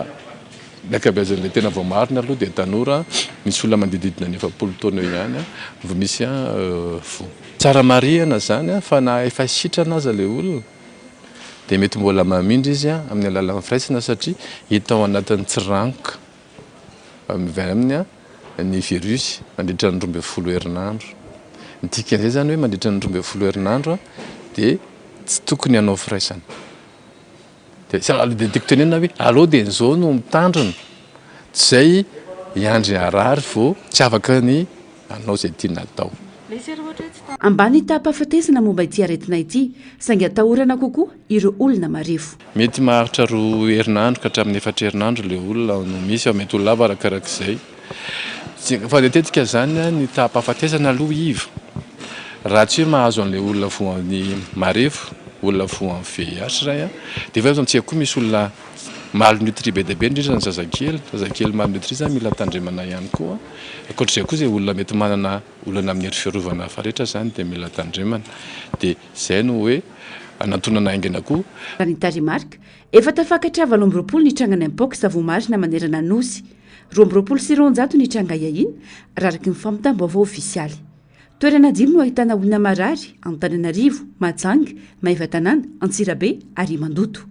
ny ankabeazan'ilay tena voamarina aloha dia tanora, misy olona manodididina ny 40 taona eo ihany vao misy voa. Tsara marihana izany fa na efa sitrana aza ilay olona dia mety mbola mamindra izy amin'ny alalan'ny firaisana satria hita ao anatin'ny tsiranoka avy aminy ny virus mandritra ny 12 herinandro. Ny dikan'izay izany hoe mandritra ny 12 herinandro dia tsy tokony hanao firaisana. Dia dia tiako tenenina hoe aleo dia izao no mitandrina, tsy izay hiandry harary vao tsy afaka ny hanao izay tiana atao. Ambany ny taham-pahafatesana momba ity aretina ity, saingy atahorana kokoa ireo olona marefo. Mety maharitra roa herinandro ka hatramin'ny efatra herinandro ilay olona no misy fa mety ho lava arakarak'izay. Fa matetika izany ny taham-pahafatesana aloha iva. Raha tsy hoe mahazo an'ilay olona voan'ny marefo, olona voan'ny VIH izay, dia efa amintsika koa misy olona malnutri be dia be indrindra ny zazakely, zazakely malnutri izany mila tandremana ihany koa. Ankoatr'izay koa izay olona mety manana olana amin'ny hery fiarovana hafa rehetra izany dia mila tandremana. Dia izay no hoe anantonana haingana koa. Raha ny tarehimarika, efa tafakatra 28 ny trangana Mpox voamarina manerana ny Nosy. 222 ny tranga ahiahiana, raha araka ny fampitam-baovao ofisialy. Toerana dimy no ahitana olona marary, Antananarivo, Mahajanga, Maevatanàna, Antsirabe ary Mandoto.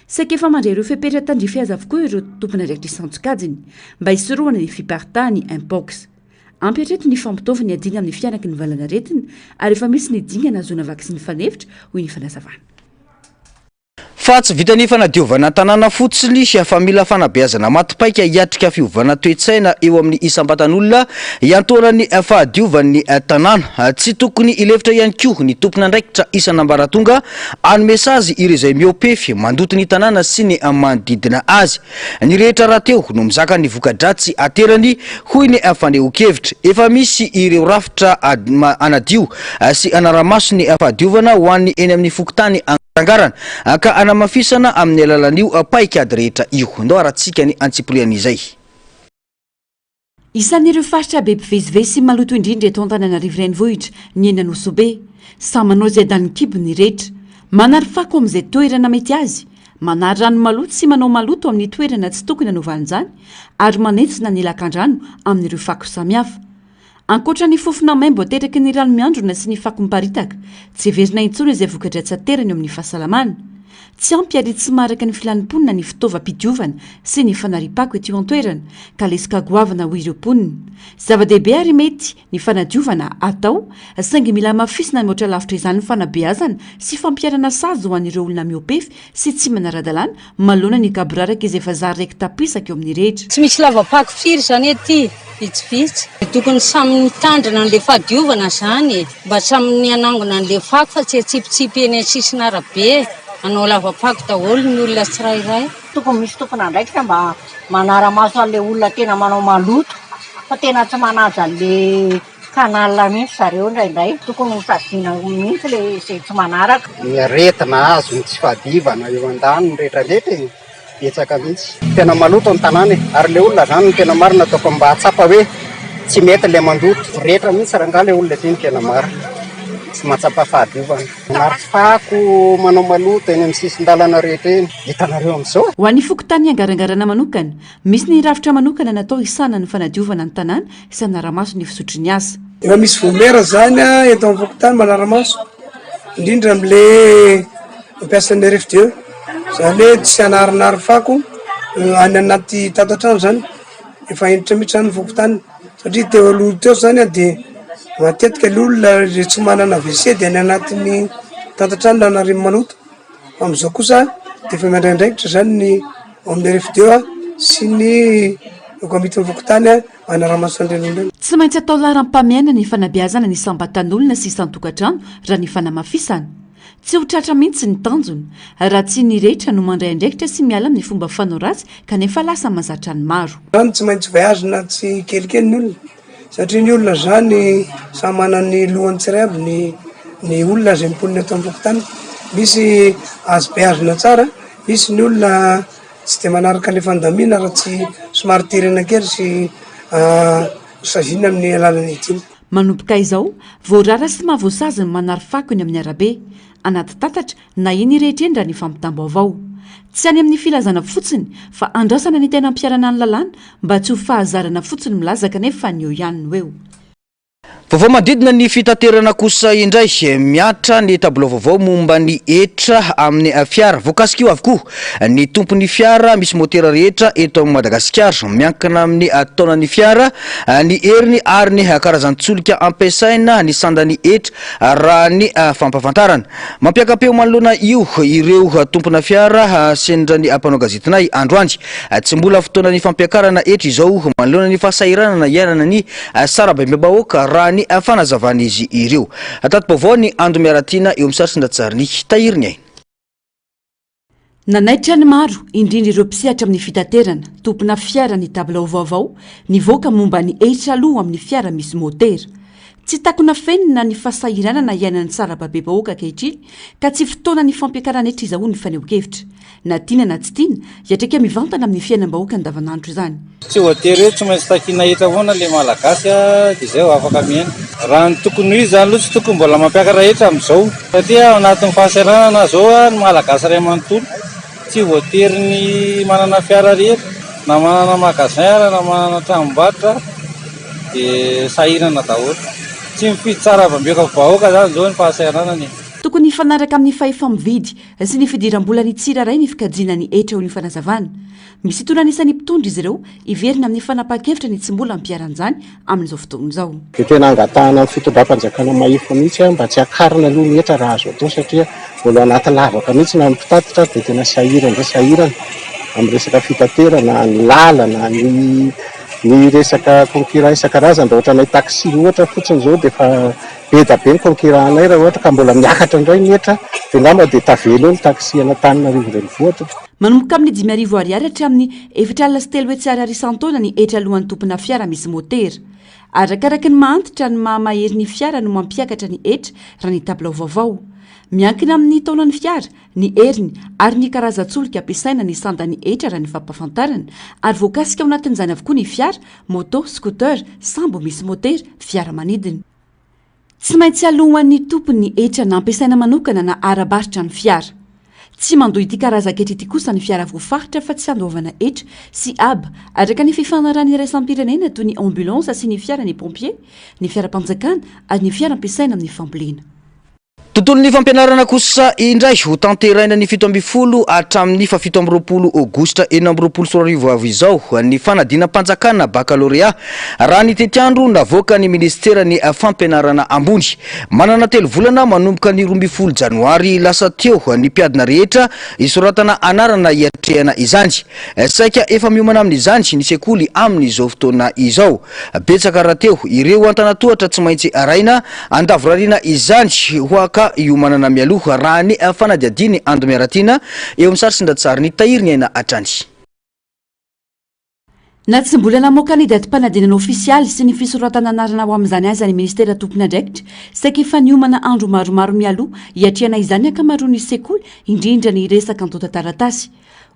Saika efa mandray ireo fepetra tandrify azy avokoa ireo tompon'andraikitra isan-tsokajiny mba hisorohana ny fiparitahan'ny Mpox. Ampy hatreto ny fampitaovana iadiana amin'ny fihanaky ny valanaretina ary efa misy ny dingana ahazoana vaksiny fanefitra, hoy ny fanazavana. Fa tsy vitan'ny fanadiovana tanàna fotsiny fa mila fanabeazana maty paika hiatrika fiovana toe-tsaina eo amin'ny isam-batan'olona hiantohanan'ny fahadiovan'ny tanàna. Tsy tokony hilefitra ihany koa ny tompon'andraikitra isan'ambaratonga hanome sazy ireo izay mihoa-pefy mandoto ny tanàna sy ny manodidina azy. Ny rehetra rahateo no mizaka ny voka-dratsy aterany, hoy ny fanehoan-kevitra. Efa misy ireo rafitra hanadio sy hanara-maso ny fahadiovana ho an'ny eny amin'ny fokontany Angarana ka hanamafisana amin'ny alalan'io paikady rehetra io. Ndao harantsika ny antsipirian'izay. Isan'ireo faritra be mpivezivezy sy maloto indrindra eto Antananarivo Renivohitra ny eny Anosibe. Samy manao izay danin'ny kibony ny rehetra. Manary fako amin'izay toerana mety azy. Manary rano maloto sy manao maloto amin'ny toerana tsy tokony hanaovana izany ary manentsina ny lakandrano amin'ireo fako samihafa. Ankoatra ny fofona maimbo ateraky ny rano miandrona sy ny fako miparitaka, tsy heverina intsony izay voka-dratsy aterany eo amin'ny fahasalamana. Tsy ampy ary tsy maharaka ny filan'ny mponina ny fitaovam-pidiovana sy ny fanariam-pako ety an-toerana, ka lesoka goavana hoy ireo mponina. Zava-dehibe ary mety ny fanadiovana atao, saingy mila hamafisina mihoatra lavitra izany ny fanabeazana sy fampiharana sazy ho an'ireo olona mihoa-pefy sy tsy manara-dalàna manoloana ny gaboraraka izay efa zary raiki-tapisaka eo amin'ny rehetra. Tsy misy lava-pako firy izany aty, vitsivitsy. Tokony samy mitandrina an'ilay fahadiovana izany e! Mba samy hanangona an'ilay fako fa tsy hatsipitsipy eny an-tsisin'arabe hanao lava-pako daholo ny olona tsirairay. Tokony misy tompon'andraikitra mba manara-maso an'ilay olona tena manao maloto fa tena tsy manaja an'ilay Canal mihitsy zareo indraindray, tokony ho saziana mihitsy le izay tsy manaraka. Ny aretina azo ny tsy fahadivana eo andaniny rehetra rehetra e, betsaka mihitsy. Tena maloto ny tanàna e, ary le olona zany ny tena marina tokony mba hahatsapa hoe tsy mety le mandoto. Voretra mihitsy rangaha le olona ity ny tena marina, tsy mahatsapa fahadiovana. Manary fako, manao maloto eny amin'ny sisin-dalana rehetra eny, hitanareo amin'izao e. Ho an'ny fokontany Angarangarana manokana, Misy ny rafitra manokana natao hisahana ny fanadiovana ny tanàna sy hanara-maso ny fizotry ny asa. Efa misy vaomiera zany eto amin'ny fokontany manara-maso, indrindra amle mampiasa ny RFDE, zany hoe tsy hanarinary fako any anaty tata-trano zany, efa hentitra mihitsy zany ny fokontany satria teo aloha teo zany de matetika le olona le tsy manana WC de any anatin'ny tata-trano no anariany maloto. Amin'izao kosa dia efa mandray andraikitra izany ny ao amin'ny RFDE sy ny komitin'ny fokontany hanara-maso an'ireny olona ireny. Tsy maintsy atao laharam-pahamehana ny fanabeazana ny isam-batan'olona sy isan-tokantrano raha ny fanamafisana. Tsy ho tratra mihitsy ny tanjona raha tsy ny rehetra no mandray andraikitra sy miala amin'ny fomba fanao ratsy kanefa lasa mahazatra ny maro. Izany tsy maintsy voyage-na tsikelikely ny olona. Satria ny olona zany samy manana ny lohany tsiray aby ny ny olona izay mponina eto amin'ny fokontany. Misy azo beazina tsara, misy ny olona tsy de manaraka le fandaminana raha tsy somary terena kely sy saziana amin'ny alalan'ny dina. Manomboka izao, voarara sy mahavoasazy ny manary fako eny amin'ny arabe. Anaty tatatra na eny rehetra eny raha ny fampitam-baovao. Tsy any amin'ny filazana fotsiny fa andrasana ny tena ampiharana ny lalàna mba tsy ho fahazarana fotsiny milaza kanefa ny eo ihany no eo. Vaovao manodidina ny fitaterana kosa indray, mihatra ny tabilao vaovao momba ny hetra amin'ny fiara. Voakasik'io avokoa ny tompon'ny fiara misy motera rehetra eto Madagasikara. Miankina amin'ny taonan'ny fiara, ny heriny ary ny karazan-tsolika ampiasaina ny sandan'ny hetra raha ny fampahafantarana. Mampiaka-peo manoloana io ireo tompona fiara sendra ny mpanao gazetinay androany. Tsy mbola fotoanan'ny fampiakarana hetra izao manoloana ny fahasahiranana iainana ny sarababem-bahoaka raha ny fanazavan'izy ireo. Tati-baovao ny Ando Miaratiana eo amin'ny sary sy ny lahatsarin'i Tahiry Ny Aina. Nanaitra ny maro, indrindra ireo mpisehatra amin'ny fitaterana, tompona fiara ny tabilao vaovao nivoaka momba ny hetra aloa amin'ny fiara misy motera. Tsy takona fenina ny fahasahiranana iainan'ny sarababem-bahoaka ankehitriny ka tsy fotoanan'ny fampiakarana hetra izao hoy ny fanehoan-kevitra. Na tiana na tsy tiana, hiatraika mivantana amin'ny fiainam-bahoaka andavanandro izany. Tsy voatery hoe tsy maintsy takiana hetra foana le malagasy dia izay vao afaka miaina. Raha ny tokony ho izy izany aloha tsy tokony mbola mampiakatra hetra amin'izao satria ao anatin'ny fahasahiranana izao ny malagasy iray manontolo. Tsy voatery ny manana fiara rehetra na manana magasin ary na manana tranombarotra dia sahirana daholo. Tsy mifidy tsara vahoaka izany izao ny fahasahiranana e. Tokony hifanaraka amin'ny fahefa-mividy sy ny fidiram-bolan'ny tsirairay ny fikajiana ny hetra hoy ny fanazavana. Misintona ny isan'ny mpitondra izy ireo hiverina amin'ny fanapahan-kevitra ny tsy mbola ampiharan'izany amin'izao fotoana izao. Dia tena angatahana amin'ny fitondram-panjakana mahefa mihitsy mba tsy hakarina aloha ny hetra raha azo atao satria mbola ao anaty lavaka mihitsy na ny mpitatitra ary dia tena sahirana dia sahirana amin'ny resaka fitaterana, ny lalana, ny ny resaka concurrent isan-karazany raha ohatra anay taxi ohatra fotsiny izao dia efa Be da be ny concurrent anay raha ohatra ka mbola miakatra indray ny hetra dia angamba dia tavela eo ny taxi an'Antananarivo renivohitra. Manomboka amin'ny 5000 ariary hatramin'ny 340 ariary isan-taona ny hetra aloan'ny tompona fiara misy motera. Arakaraky ny maha antitra ny maha mahery ny fiara no mampiakatra ny hetra raha ny tabilao vaovao. Miankina amin'ny taonan'ny fiara, ny heriny ary ny karazan-tsolika ampiasaina ny sandan'ny hetra raha ny fampahafantarana ary voakasika ao anatin'izany avokoa ny fiara, moto, scooter, sambo misy motera, fiaramanidina. Tsy maintsy aloan'ny tompony ny hetra na ampiasaina manokana na ara-barotra ny fiara. Tsy mandoa ity karazan-ketra ity kosa ny fiara voafaritra fa tsy andoavana hetra sy haba araka ny fifanarahana iraisam-pirenena toy ny ambulance sy ny fiaran'ny pompier, ny fiaram-panjakana ary ny fiara ampiasaina amin'ny fambolena. Tontolon'ny fampianarana kosa indray, ho tanteraina ny 17 hatramin'ny faha 27 aogositra 2026 avy izao ny fanadinam-panjakana bakalorea, raha ny tetiandro navoakan'ny minisiteran'ny fampianarana ambony. Manana telo volana manomboka ny 12 janoary lasa teo ny mpiadina rehetra hisoratana anarana hiatrehana izany. Saika efa miomana amin'izany ny sekoly amin'izao fotoana izao. Betsaka rahateo ireo antanatohatra tsy maintsy arahina andavorariana izany hoa ka hiomanana mialoha raha ny fanadihadian'i Ando Miaratiana eo amin'ny sary sy ny tahiry ny aina hatrany. Na tsy mbola namoaka ny datim-panadinana ofisialy sy ny fisoratana anarana ho amin'izany aza ny minisitera tompon'andraikitra, saika efa niomana andro maromaro mialoha hiatrehana izany ny ankamaroan'ny sekoly, indrindra ny resaka antontan-taratasy.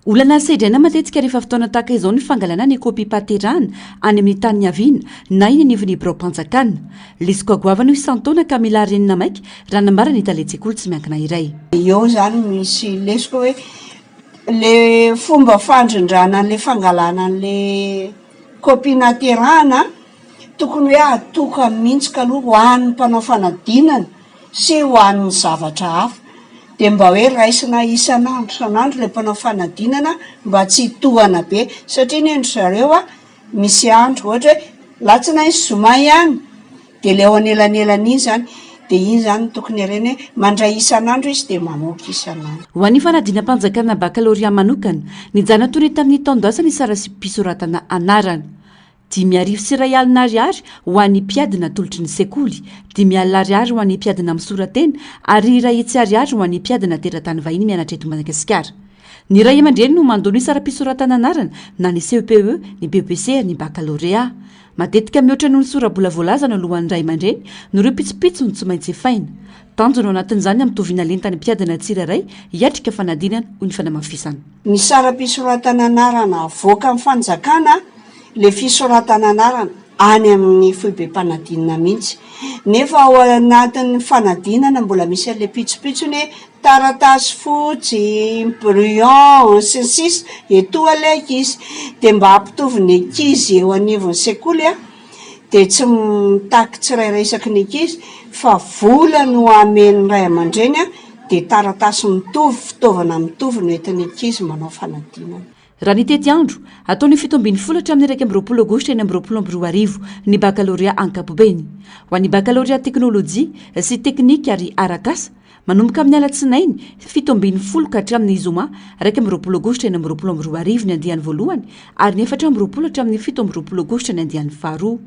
Olana sedraina matetika rehefa fotoana tahaka izao ny fangalana ny kopiam-pahaterahana any amin'ny tany niaviana na eny anivon'ny biraom-panjakana. Lesoka goavana io isan-taona ka mila harenina maika raha nambaran'ny talen-tsekoly tsy miankina iray. Eo izany misy lesoka hoe le fomba fandrindrana an'le fangalana an'le kopia nahaterahana tokony hoe atokana mihitsy kaloha ho an'ny mpanao fanadinana sy ho an'ny zavatra hafa dia mba hoe raisina isan'andro isan'andro ilay mpanao fanadinana mba tsy hitohana be satria anie ndry zareo a misy andro ohatra hoe latsinainy sy zoma ihany dia ilay eo anelanelany iny izany dia iny izany no tokony harena hoe mandray isan'andro izy dia mamoaka isan'andro. Ho an'ny fanadinam-panjakana bakalorea manokana, nijanona toy ny tamin'ny taon-dasa ny sara-pisoratana anarana. 1051 ariary ho an'ny mpiadina atolotry ny sekoly, 50 ariary ho an'ny mpiadina misora-tena ary 100 ariary ho an'ny mpiadina teratany vahiny mianatra eto Madagasikara. Ny ray aman-dreny no mandoa ny saram-pisoratana anarana na ny CEPE, ny BEPC ary ny Bakalorea. Matetika mihoatra noho ny sora-bola voalaza no alohan'ny ray aman-dreny noho ireo pitsopitsony tsy maintsy efaina. Tanjona ao anatin'izany ny hampitoviana lenta ny mpiadina tsirairay hiatrika fanadinana, hoy ny fanamafisana. Ny saram-pisoratana anarana avoakan'ny fanjakana le fisoratana anarana any amin'ny foibem-panadinana mihitsy. Nefa ao anatin'ny fanadinana mbola misy an'le pitsopitsony hoe taratasy fotsy, brouillon, sy ny sisa etoa le ankizy. Dia mba hampitovy ny ankizy eo anivon'ny sekoly an, dia tsy mitaky tsirairay isaky ny ankizy fa vola no amen'ny ray aman-dreny an, dia taratasy mitovy, fitaovana mitovy no entin'ny ankizy manao fanadinana. Raha ny tetiandro, atao ny 17 hatramin'ny 21 aogositra 2026 ny bakalorea ankapobeny. Ho an'ny bakalorea teknolojia sy teknika ary arak'asa, manomboka amin'ny alatsinainy 17 ka hatramin'ny zoma 21 aogositra 2026 ny andiany voalohany ary ny 24 hatramin'ny 27 aogositra ny andiany faharoa.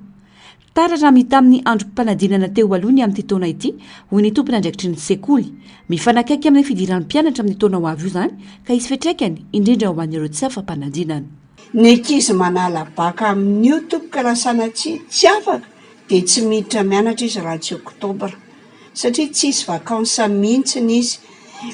Tara raha mitaha amin'ny androm-panadinana teo aloha ny amin'ity taona ity, hoy ny tompon'andraikitry ny sekoly. Mifanakaiky amin'ny fidiran'ny mpianatra amin'ny taona ho avy io izany ka hisy fiantraikany, indrindra ho an'ireo tsy afa-panadinana. Ny ankizy manala bac amin'io tompoko raha sanatria tsy afaka dia tsy miditra mianatra izy raha tsy oktobra satria tsisy vacances mihitsiny izy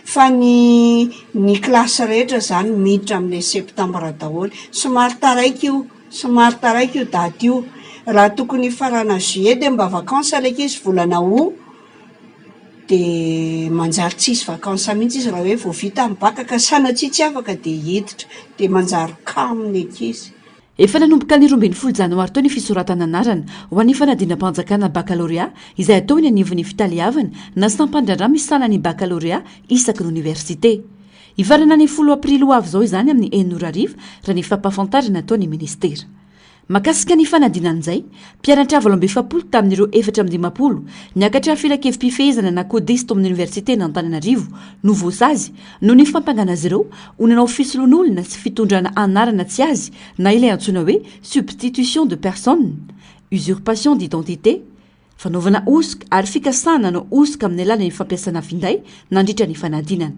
fa ny ny classe rehetra zany miditra amin'ilay septambra daholo. Somary taraiky io. Somary taraiky io daty io. Raha tokony hifarana juillet dia mba vacances ilay ankizy volana aout dia manjary tsisy vacances mihitsy izy raha hoe vao vita ny bac ka sanatria tsy afaka dia hiditra dia manjary kamo ny ankizy. Efa nanomboka ny 12 janoary teo ny fisoratana anarana ho an'ny fanadinam-panjakana bakalorea izay atao eny anivon'ny fitaleavana na sampan-draharaha misahana ny bakalorea isaky ny oniversite. Hifarana ny folo aprily ho avy izao izany amin'ny enina ora hariva, raha ny fampahafantarana nataon'ny minisitera. Mahakasika ny fanadinana izay, mpianatra 48 tamin'ireo 54 niakatra filankevi-pifehezana na Codis tao amin'ny oniversiten'Antananarivo no voasazy noho ny fampangana azy ireo ho nanao fisoloan'olona sy fitondrana anarana tsy azy na ilay antsoina hoe substitution de personne, usurpation d'identité, Fanaovana hosoka ary fikasana hanao hosoka amin'ny alalan'ny fampiasana finday nandritra ny fanadinana.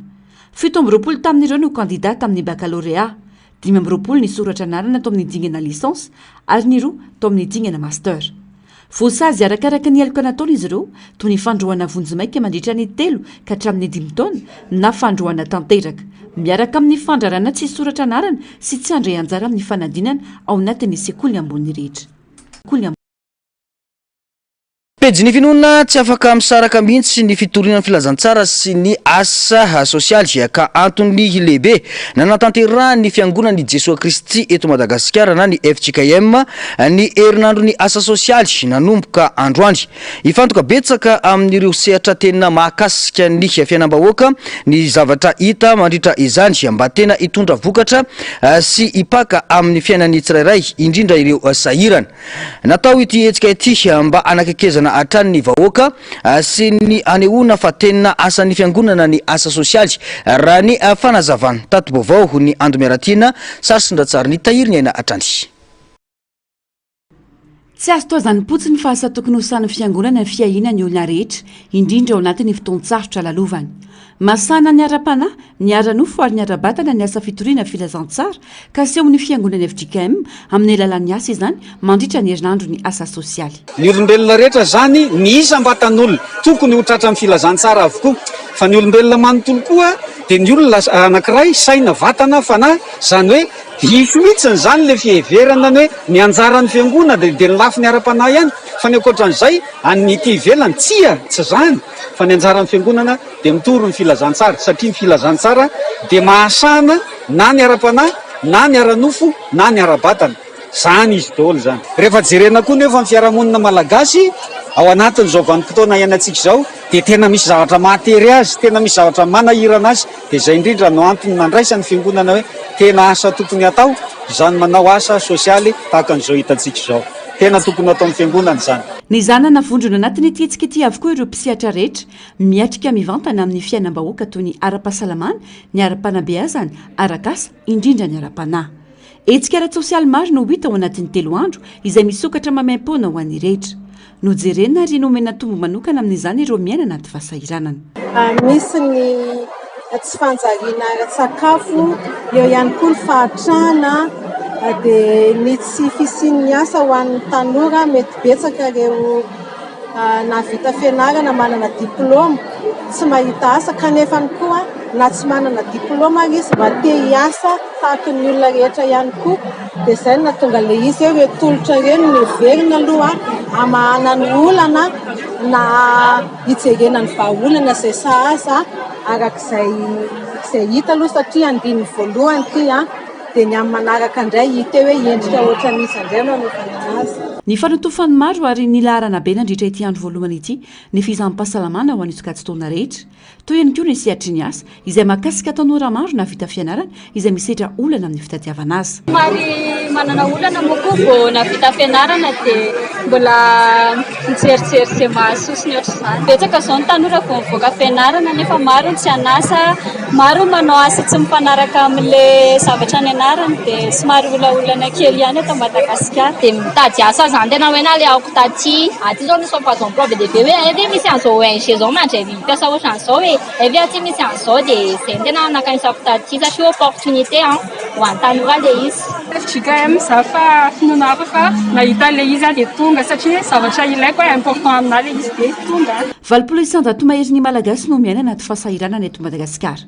27 tamin'ireo no kandida tamin'ny bakalorea, 25 nisoratra anarana tao amin'ny dingana licence ary ny roa tao amin'ny dingana master. Voasazy arakaraka ny heloka nataony izy ireo, toy ny fandroahana vonjimaika mandritra ny telo ka hatramin'ny dimy taona na fandroahana tanteraka, miaraka amin'ny fandrarana tsy hisoratra anarana sy tsy handray anjara amin'ny fanadinana ao anatin'ny sekoly ambony rehetra. Pejin'ny finoana, Tsy afaka misaraka mihitsy ny fitoriana ny filazantsara sy ny asa sosialy ka antony lehibe nanatanterahan'ny Fiangonan'i Jesoa Kristy eto Madagasikara na ny fjkm ny herinandron'ny asa sosialy nanomboka androany. Hifantoka betsaka amin'ireo sehatra tena mahakasika ny fiainam-bahoaka ny zavatra hita mandritra izany mba tena hitondra vokatra sy hipaka amin'ny fiainan'ny tsirairay indrindra ireo sahirana. Natao ity hetsika ity mba hanakekezana hatrany ny vahoaka sy ny hanehoana fa tena asan'ny fiangonana ny asa sosialy, raha ny fanazavan'ny tati-baovao ny Ando Miaratiana, sary sy ndratsary ny Tahiry ny Aina hatrany. Tsy azo toazan'potsiny fa asa tokony ho sahan'ny fiangonana ny fiahiana ny olona rehetra, indrindra ao anatin'ny fotoan-tsarotra lalovany. Masahana ny ara-panahy, ny ara-nofo ary ny ara-batana ny asa fitoriana filazantsara ka asehon'ny Fiangonana fjkm amin'ny alalan'ny asa izany mandritra ny herinandron'ny asa sosialy. Ny olombelona rehetra izany, ny isam-batan'olona, tokony ho tratran'ny filazantsara avokoa. Fa ny olombelona manontolo koa dia ny olona anankiray, saina, vatana, fanahy, izany hoe diso mihitsy izany ilay fiheverana ny hoe ny anjaran'ny fiangonana dia ny lafiny ara-panahy ihany fa ny ankoatran'izay an'ny ety ivelany. Tsia, tsy izany fa ny anjaran'ny fiangonana dia mitory ny filazantsara satria ny filazantsara dia mahasahana na ny ara-panahy na ny ara-nofo na ny ara-batana. Izany izy daholo izany. Rehefa jerena koa nefa ny fiarahamonina malagasy ao anatin'izao vanim-potoana iainantsika izao dia tena misy zavatra mahatery azy, tena misy zavatra manahirana azy, dia izay indrindra no antony nandraisan'ny fiangonana hoe tena asa tokony hatao izany manao asa sosialy tahaka an'izao hitantsika izao. Tena tokony hataon'ny fiangonana izany. Nizana vondrona anatin'ity hetsika ity avokoa ireo mpisehatra rehetra Miatrika mivantana amin'ny fiainam-bahoaka toy ny ara-pahasalamana, ny ara-panabeazana, arak'asa, indrindra ny ara-panahy. Hetsika ara-tsosialy maro no ho hita ao anatin'ny telo andro, izay misokatra maimaimpoana ho an'ny rehetra. Nojerena ary nomena tombo manokana amin'izany ireo miaina anaty fahasahiranana. Misy ny tsy fanjariana ara-tsakafo, eo ihany koa ny fahantrana, dia ny tsy fisian'ny asa ho an'ny tanora, mety betsaka ireo nahavita fianarana manana diplaoma tsy mahita asa kanefa koa na tsy manana diplaoma ary izy mba te hiasa tahaka ny olona rehetra ihany koa dia izay no nahatonga ilay izy hoe ireo tolotra ireo no heverina aloha hamahana ny olana na hijerena ny vahaolana izay sahaza araka izay izay hita aloha satria andininy voalohany ity an. Dia ny amin'ny manaraka indray hita eo hoe endrika ohatran'iza indray no hanaovana anazy. Nifanotofan' ny maro ary nilaharana be nandritra ity andro voalohany ity ny fizaham-pahasalamana ho an'ny sokajin-taona rehetra. Toy ihany koa ny sehatry ny asa, izay mahakasika tanora maro nahavita fianarana izay misedra olana amin'ny fitadiavana asa. Somary manana olana moa koa vao nahavita fianarana dia mbola mijerijery izay mahasoa sy ny ohatr'izany. Betsaka izao ny tanora vao mivoaka fianarana nefa maro ny tsy an'asa. Maro ny manao asa tsy mifanaraka amin'ilay zavatra nianarany dia somary olaolana kely ihany eto Madagasikara. Dia mitady asa zany tena hoe nalehako taty, aty zao misy offre d'emploi be dia be hoe hay ve misy an'izao ONG zao mandray mpiasa ohatran'izao e, hay ve aty misy an'izao dia izay no tena nakanisako taty satria opportunité an ho an'ny tanora ilay izy. Fjkm za fa finoana hafa fa nahita an'ilay izy aho dia tonga satria zavatra ilaiko hoe important aminà ilay izy dia tonga aho. 80% maherin'ny Malagasy no miaina anaty fahasahiranana eto Madagasikara.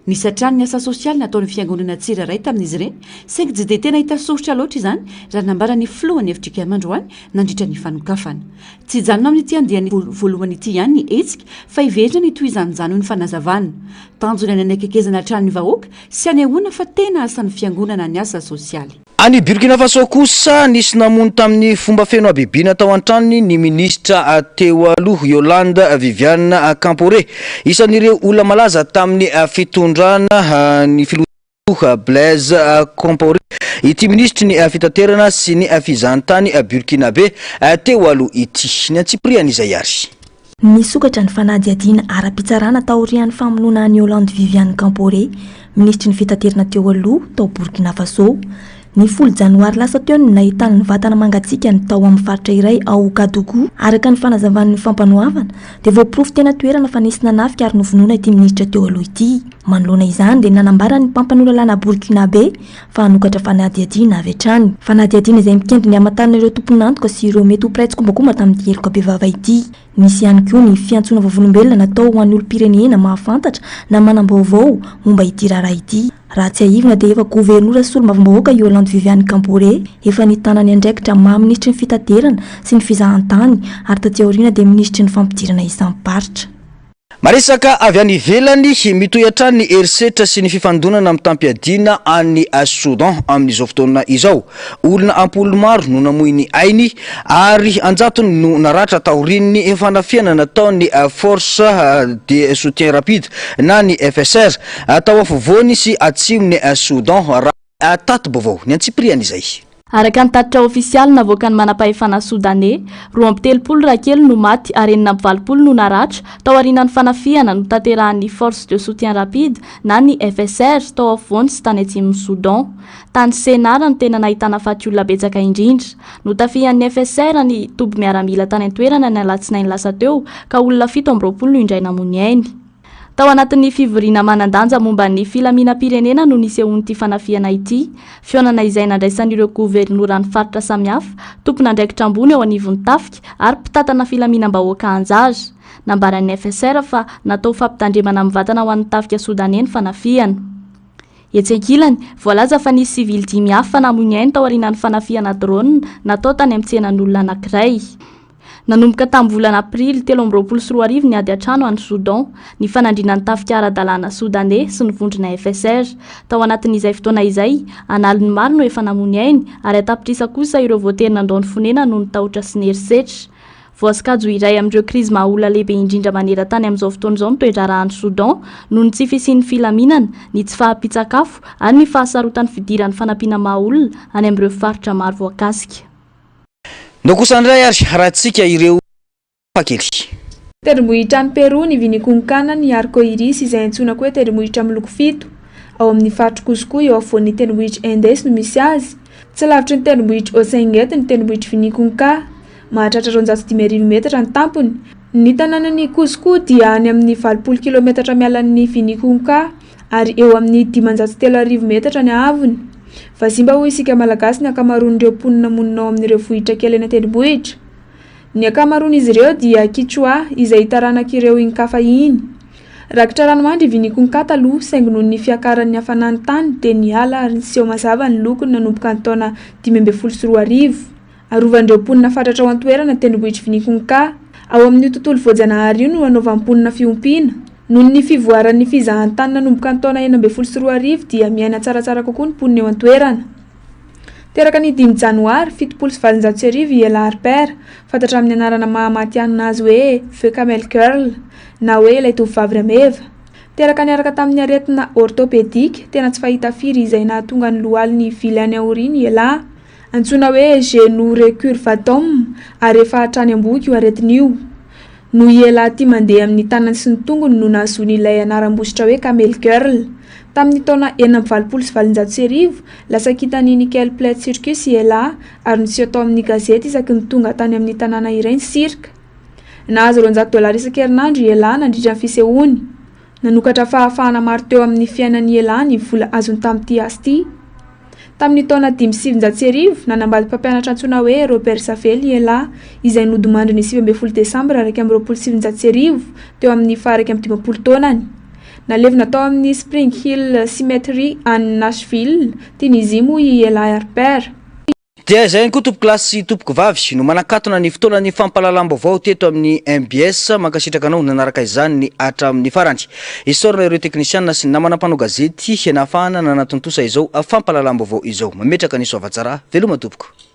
Nisy hatrany ny asa sosialy nataon'ny fiangonana tsirairay tamin'izy ireny, saingy tsy dia tena hita soritra loatra izany raha nambaran'ny filohan'ny fjkm androany nandritra ny fanokafana. Tsy hijanona amin'ity andiany voalohany ity ihany ny hetsika fa hiverina ny hitohizan'izany hoy ny fanazavana. Tanjona ny hanakekezana hatrany ny vahoaka sy hanehoana fa tena asan'ny fiangonana ny asa sosialy. Any Burkina Faso kosa, nisy namono tamin'ny fomba feno habibiana tao an-tranony ny minisitra teo aloha Yolande Viviane Kampore. Isan'ireo olona malaza tamin'ny fitondrana ny filoha Blaise Compaoré ity minisitry ny fitaterana sy ny fizahantany Burkinabe teo aloha ity. Ny antsipiriany izay ary. Nisokatra ny fanadihadiana ara-pitsarana taorian'ny famonoana an'i Yolande Viviane Kampore, minisitry ny fitaterana teo aloha tao Burkina Faso. Ny folo janoary lasa teo no nahitana ny vatana mangatsiakany tao amin'ny faritra iray ao Ouagadougou. Araka ny fanazavan'ny fampanoavana, dia voaporofo teny an-toerana fa nisy nanafika ary novonoina ity minisitra teo aloha ity. Manoloana izany dia nanambara ny mpampanoa lalàna Burkinabe fa hanokatra fanadihadiana avy hatrany. Fanadihadiana izay mikendry ny hamantarana ireo tompon'antoka sy ireo mety ho mpiray tsikombakomba tamin'ity heloka bevava ity. Nisy ihany koa ny fiantsoana vavolombelona natao ho an'ny olom-pirenena mahafantatra na manam-baovao momba ity raharaha ity. Raha tsiahivina dia efa governora sy solombavambahoaka i Yolande Viviane Kamboré, efa nitana ny andraikitra maha minisitry ny fitaterana sy ny fizahantany ary taty aoriana dia minisitry ny fampidirana isam-paritra. Maresaka avy any ivelany, mitohy hatrany ny herisetra sy ny fifandonana mitam-piadiana any Soudan amin'izao fotoana izao. Olona am-polony maro no namoy ny ainy ary an-jatony no naratra taorian'ny fanafihana nataon'ny Force de Soutien Rapide na ny FSR tao afovoany sy atsimon'i Soudan, raha tati-baovao ny antsipiriany izay. Araka ny tatitra ofisialy navoakan'ny manampahefana Sodaney, 32 raha kely no maty ary 86 no naratra taorianan'ny fanafihana notanterahan'ny Force de Soutien Rapide na ny FSR tao afovoany sy tany atsimon'i Soudan. Tany Sennar no tena nahitana faty olona betsaka indrindra. Notafihan'ny FSR ny toby miaramila tany an-toerana ny alatsinainy lasa teo ka olona 27 no indray namoy ny ainy. Tao anatin'ny fivoriana manan-danja momba ny filaminam-pirenena no nisehoan'ity fanafihana ity. Fihaonana izay nandraisan'ireo governoran'ny faritra samihafa, tompon'andraikitra ambony eo anivon'ny tafika ary mpitantana filaminam-bahoaka anjara. Nambaran'ny FSR fa natao ho fampitandremana mivantana ho an'ny tafika sodaney ny fanafihana. Etsy ankilany, voalaza fa nisy sivily dimy hafa namoy ny ainy taorianan'ny fanafihana drone natao tany amin'ny tsenan'olona anankiray. Nanomboka tamin'ny volana Aprily 2023 ny ady an-trano any Soudan, nifanandrinan'ny tafika ara-dalàna Sodaney sy ny vondrona FSR. Tao anatin'izay fotoana izay, an'aliny maro no efa namoy ny ainy ary an-tapitrisa kosa ireo voatery nandao ny fonenany noho ny tahotra sy ny herisetra. Voasokajy ho iray amin'ireo krizy maha-olona lehibe indrindra maneran-tany amin'izao fotoana izao ny toe-draharaha any Soudan noho ny tsy fisian'ny filaminana, ny tsy fahampian-tsakafo ary ny fahasarotan'ny fidiran'ny fanampiana maha-olona any amin'ireo faritra maro voakasika. Ndao kosa indray ary harahantsika ireo kely. Tendrombohitra any Peroa ny Vinicunca-na ny Arco Iris izay antsoina koa hoe tendrombohitra miloko fito. Ao amin'ny faritr'i Cuzco eo afovoan'ny tendrombohitr'i Andes no misy azy. Tsy lavitry ny tendrombohitr'i Osenguet ny tendrombohitr'i Vinicunca. Mahatratra 5200 metatra ny tampony. Ny tanànan'i Cuzco dia any amin'ny 80 kilometatra miala an'i Vinicunca. ary eo amin'ny 3500 metatra ny haavony. Vazimba hoy isika Malagasy ny ankamaroan'ireo mponina monina ao amin'ireo vohitra kely eny an-tendrombohitra. Ny ankamaroan'izy ireo dia Kichwa izay taranak'ireo Inca fahiny. Rakotra ranomandry i Vinicunca taloha saingy noho ny fiakaran'ny hafanan'ny tany dia niala ary niseho mazava ny lokony nanomboka ny taona 2015. Arovan'ireo mponina fatratra ao an-toerana ny tendrombohitr'i Vinicunca. Ao amin'io tontolo voajanahary io no anaovan'ny mponina fiompiana. Noho ny fivoaran'ny fizahantany nanomboka ny taona 2016 dia miaina tsaratsara kokoa ny mponina eo an-toerana. Teraka ny dimy Janoary, 1870 i Ella Harper, fantatra amin'ny anarana maha matihanina azy hoe The Camel Girl, na hoe ilay tovovavy rameva. Teraka niaraka tamin'ny aretina orthopédique tena tsy fahita firy izay nahatonga ny lohaliny hivily any aoriana i Ella. Antsoina hoe genu recurvatum ary efa hatrany am-bohoka io aretina io. Noho i Ella tia mandeha amin'ny tanany sy ny tongony no nahazoany ilay anaram-bositra hoe Camel Girl. Tamin'ny taona 1886, lasa kintan'ny Nickel Plate Circus i Ella ary niseho tao amin'ny gazety isaky ny tonga tany amin'ny tanàna iray ny cirque. Nahazo 200 dolara isan-kerinandro i Ella nandritra ny fisehoany. Nanokatra fahafahana maro teo amin'ny fiainan'i Ella ny vola azony tamin'ity asa ity. Tamin'ny taona 1905, nanambady mpampianatra antsoina hoe Robert Savel i Ella, izay nodimandry ny 19 Desambra 1921, teo amin'ny faha-51 taonany. Nalevina tao amin'ny Spring Hill Cemetery any Nashville, Tennessee moa i Ella Harper. Dia izay ihany koa tompokolahy sy tompokovavy no manakatona ny fotoanan'ny fampahalalam-baovao teto amin'ny mbs. Mankasitraka anao nanaraka izany hatramin'ny farany. Isaorana ireo teknisiana sy namana mpanao gazety nahafahana nanatontosa izao fampahalalam-baovao izao. Mametraka ny soavatsara. Veloma tompoko.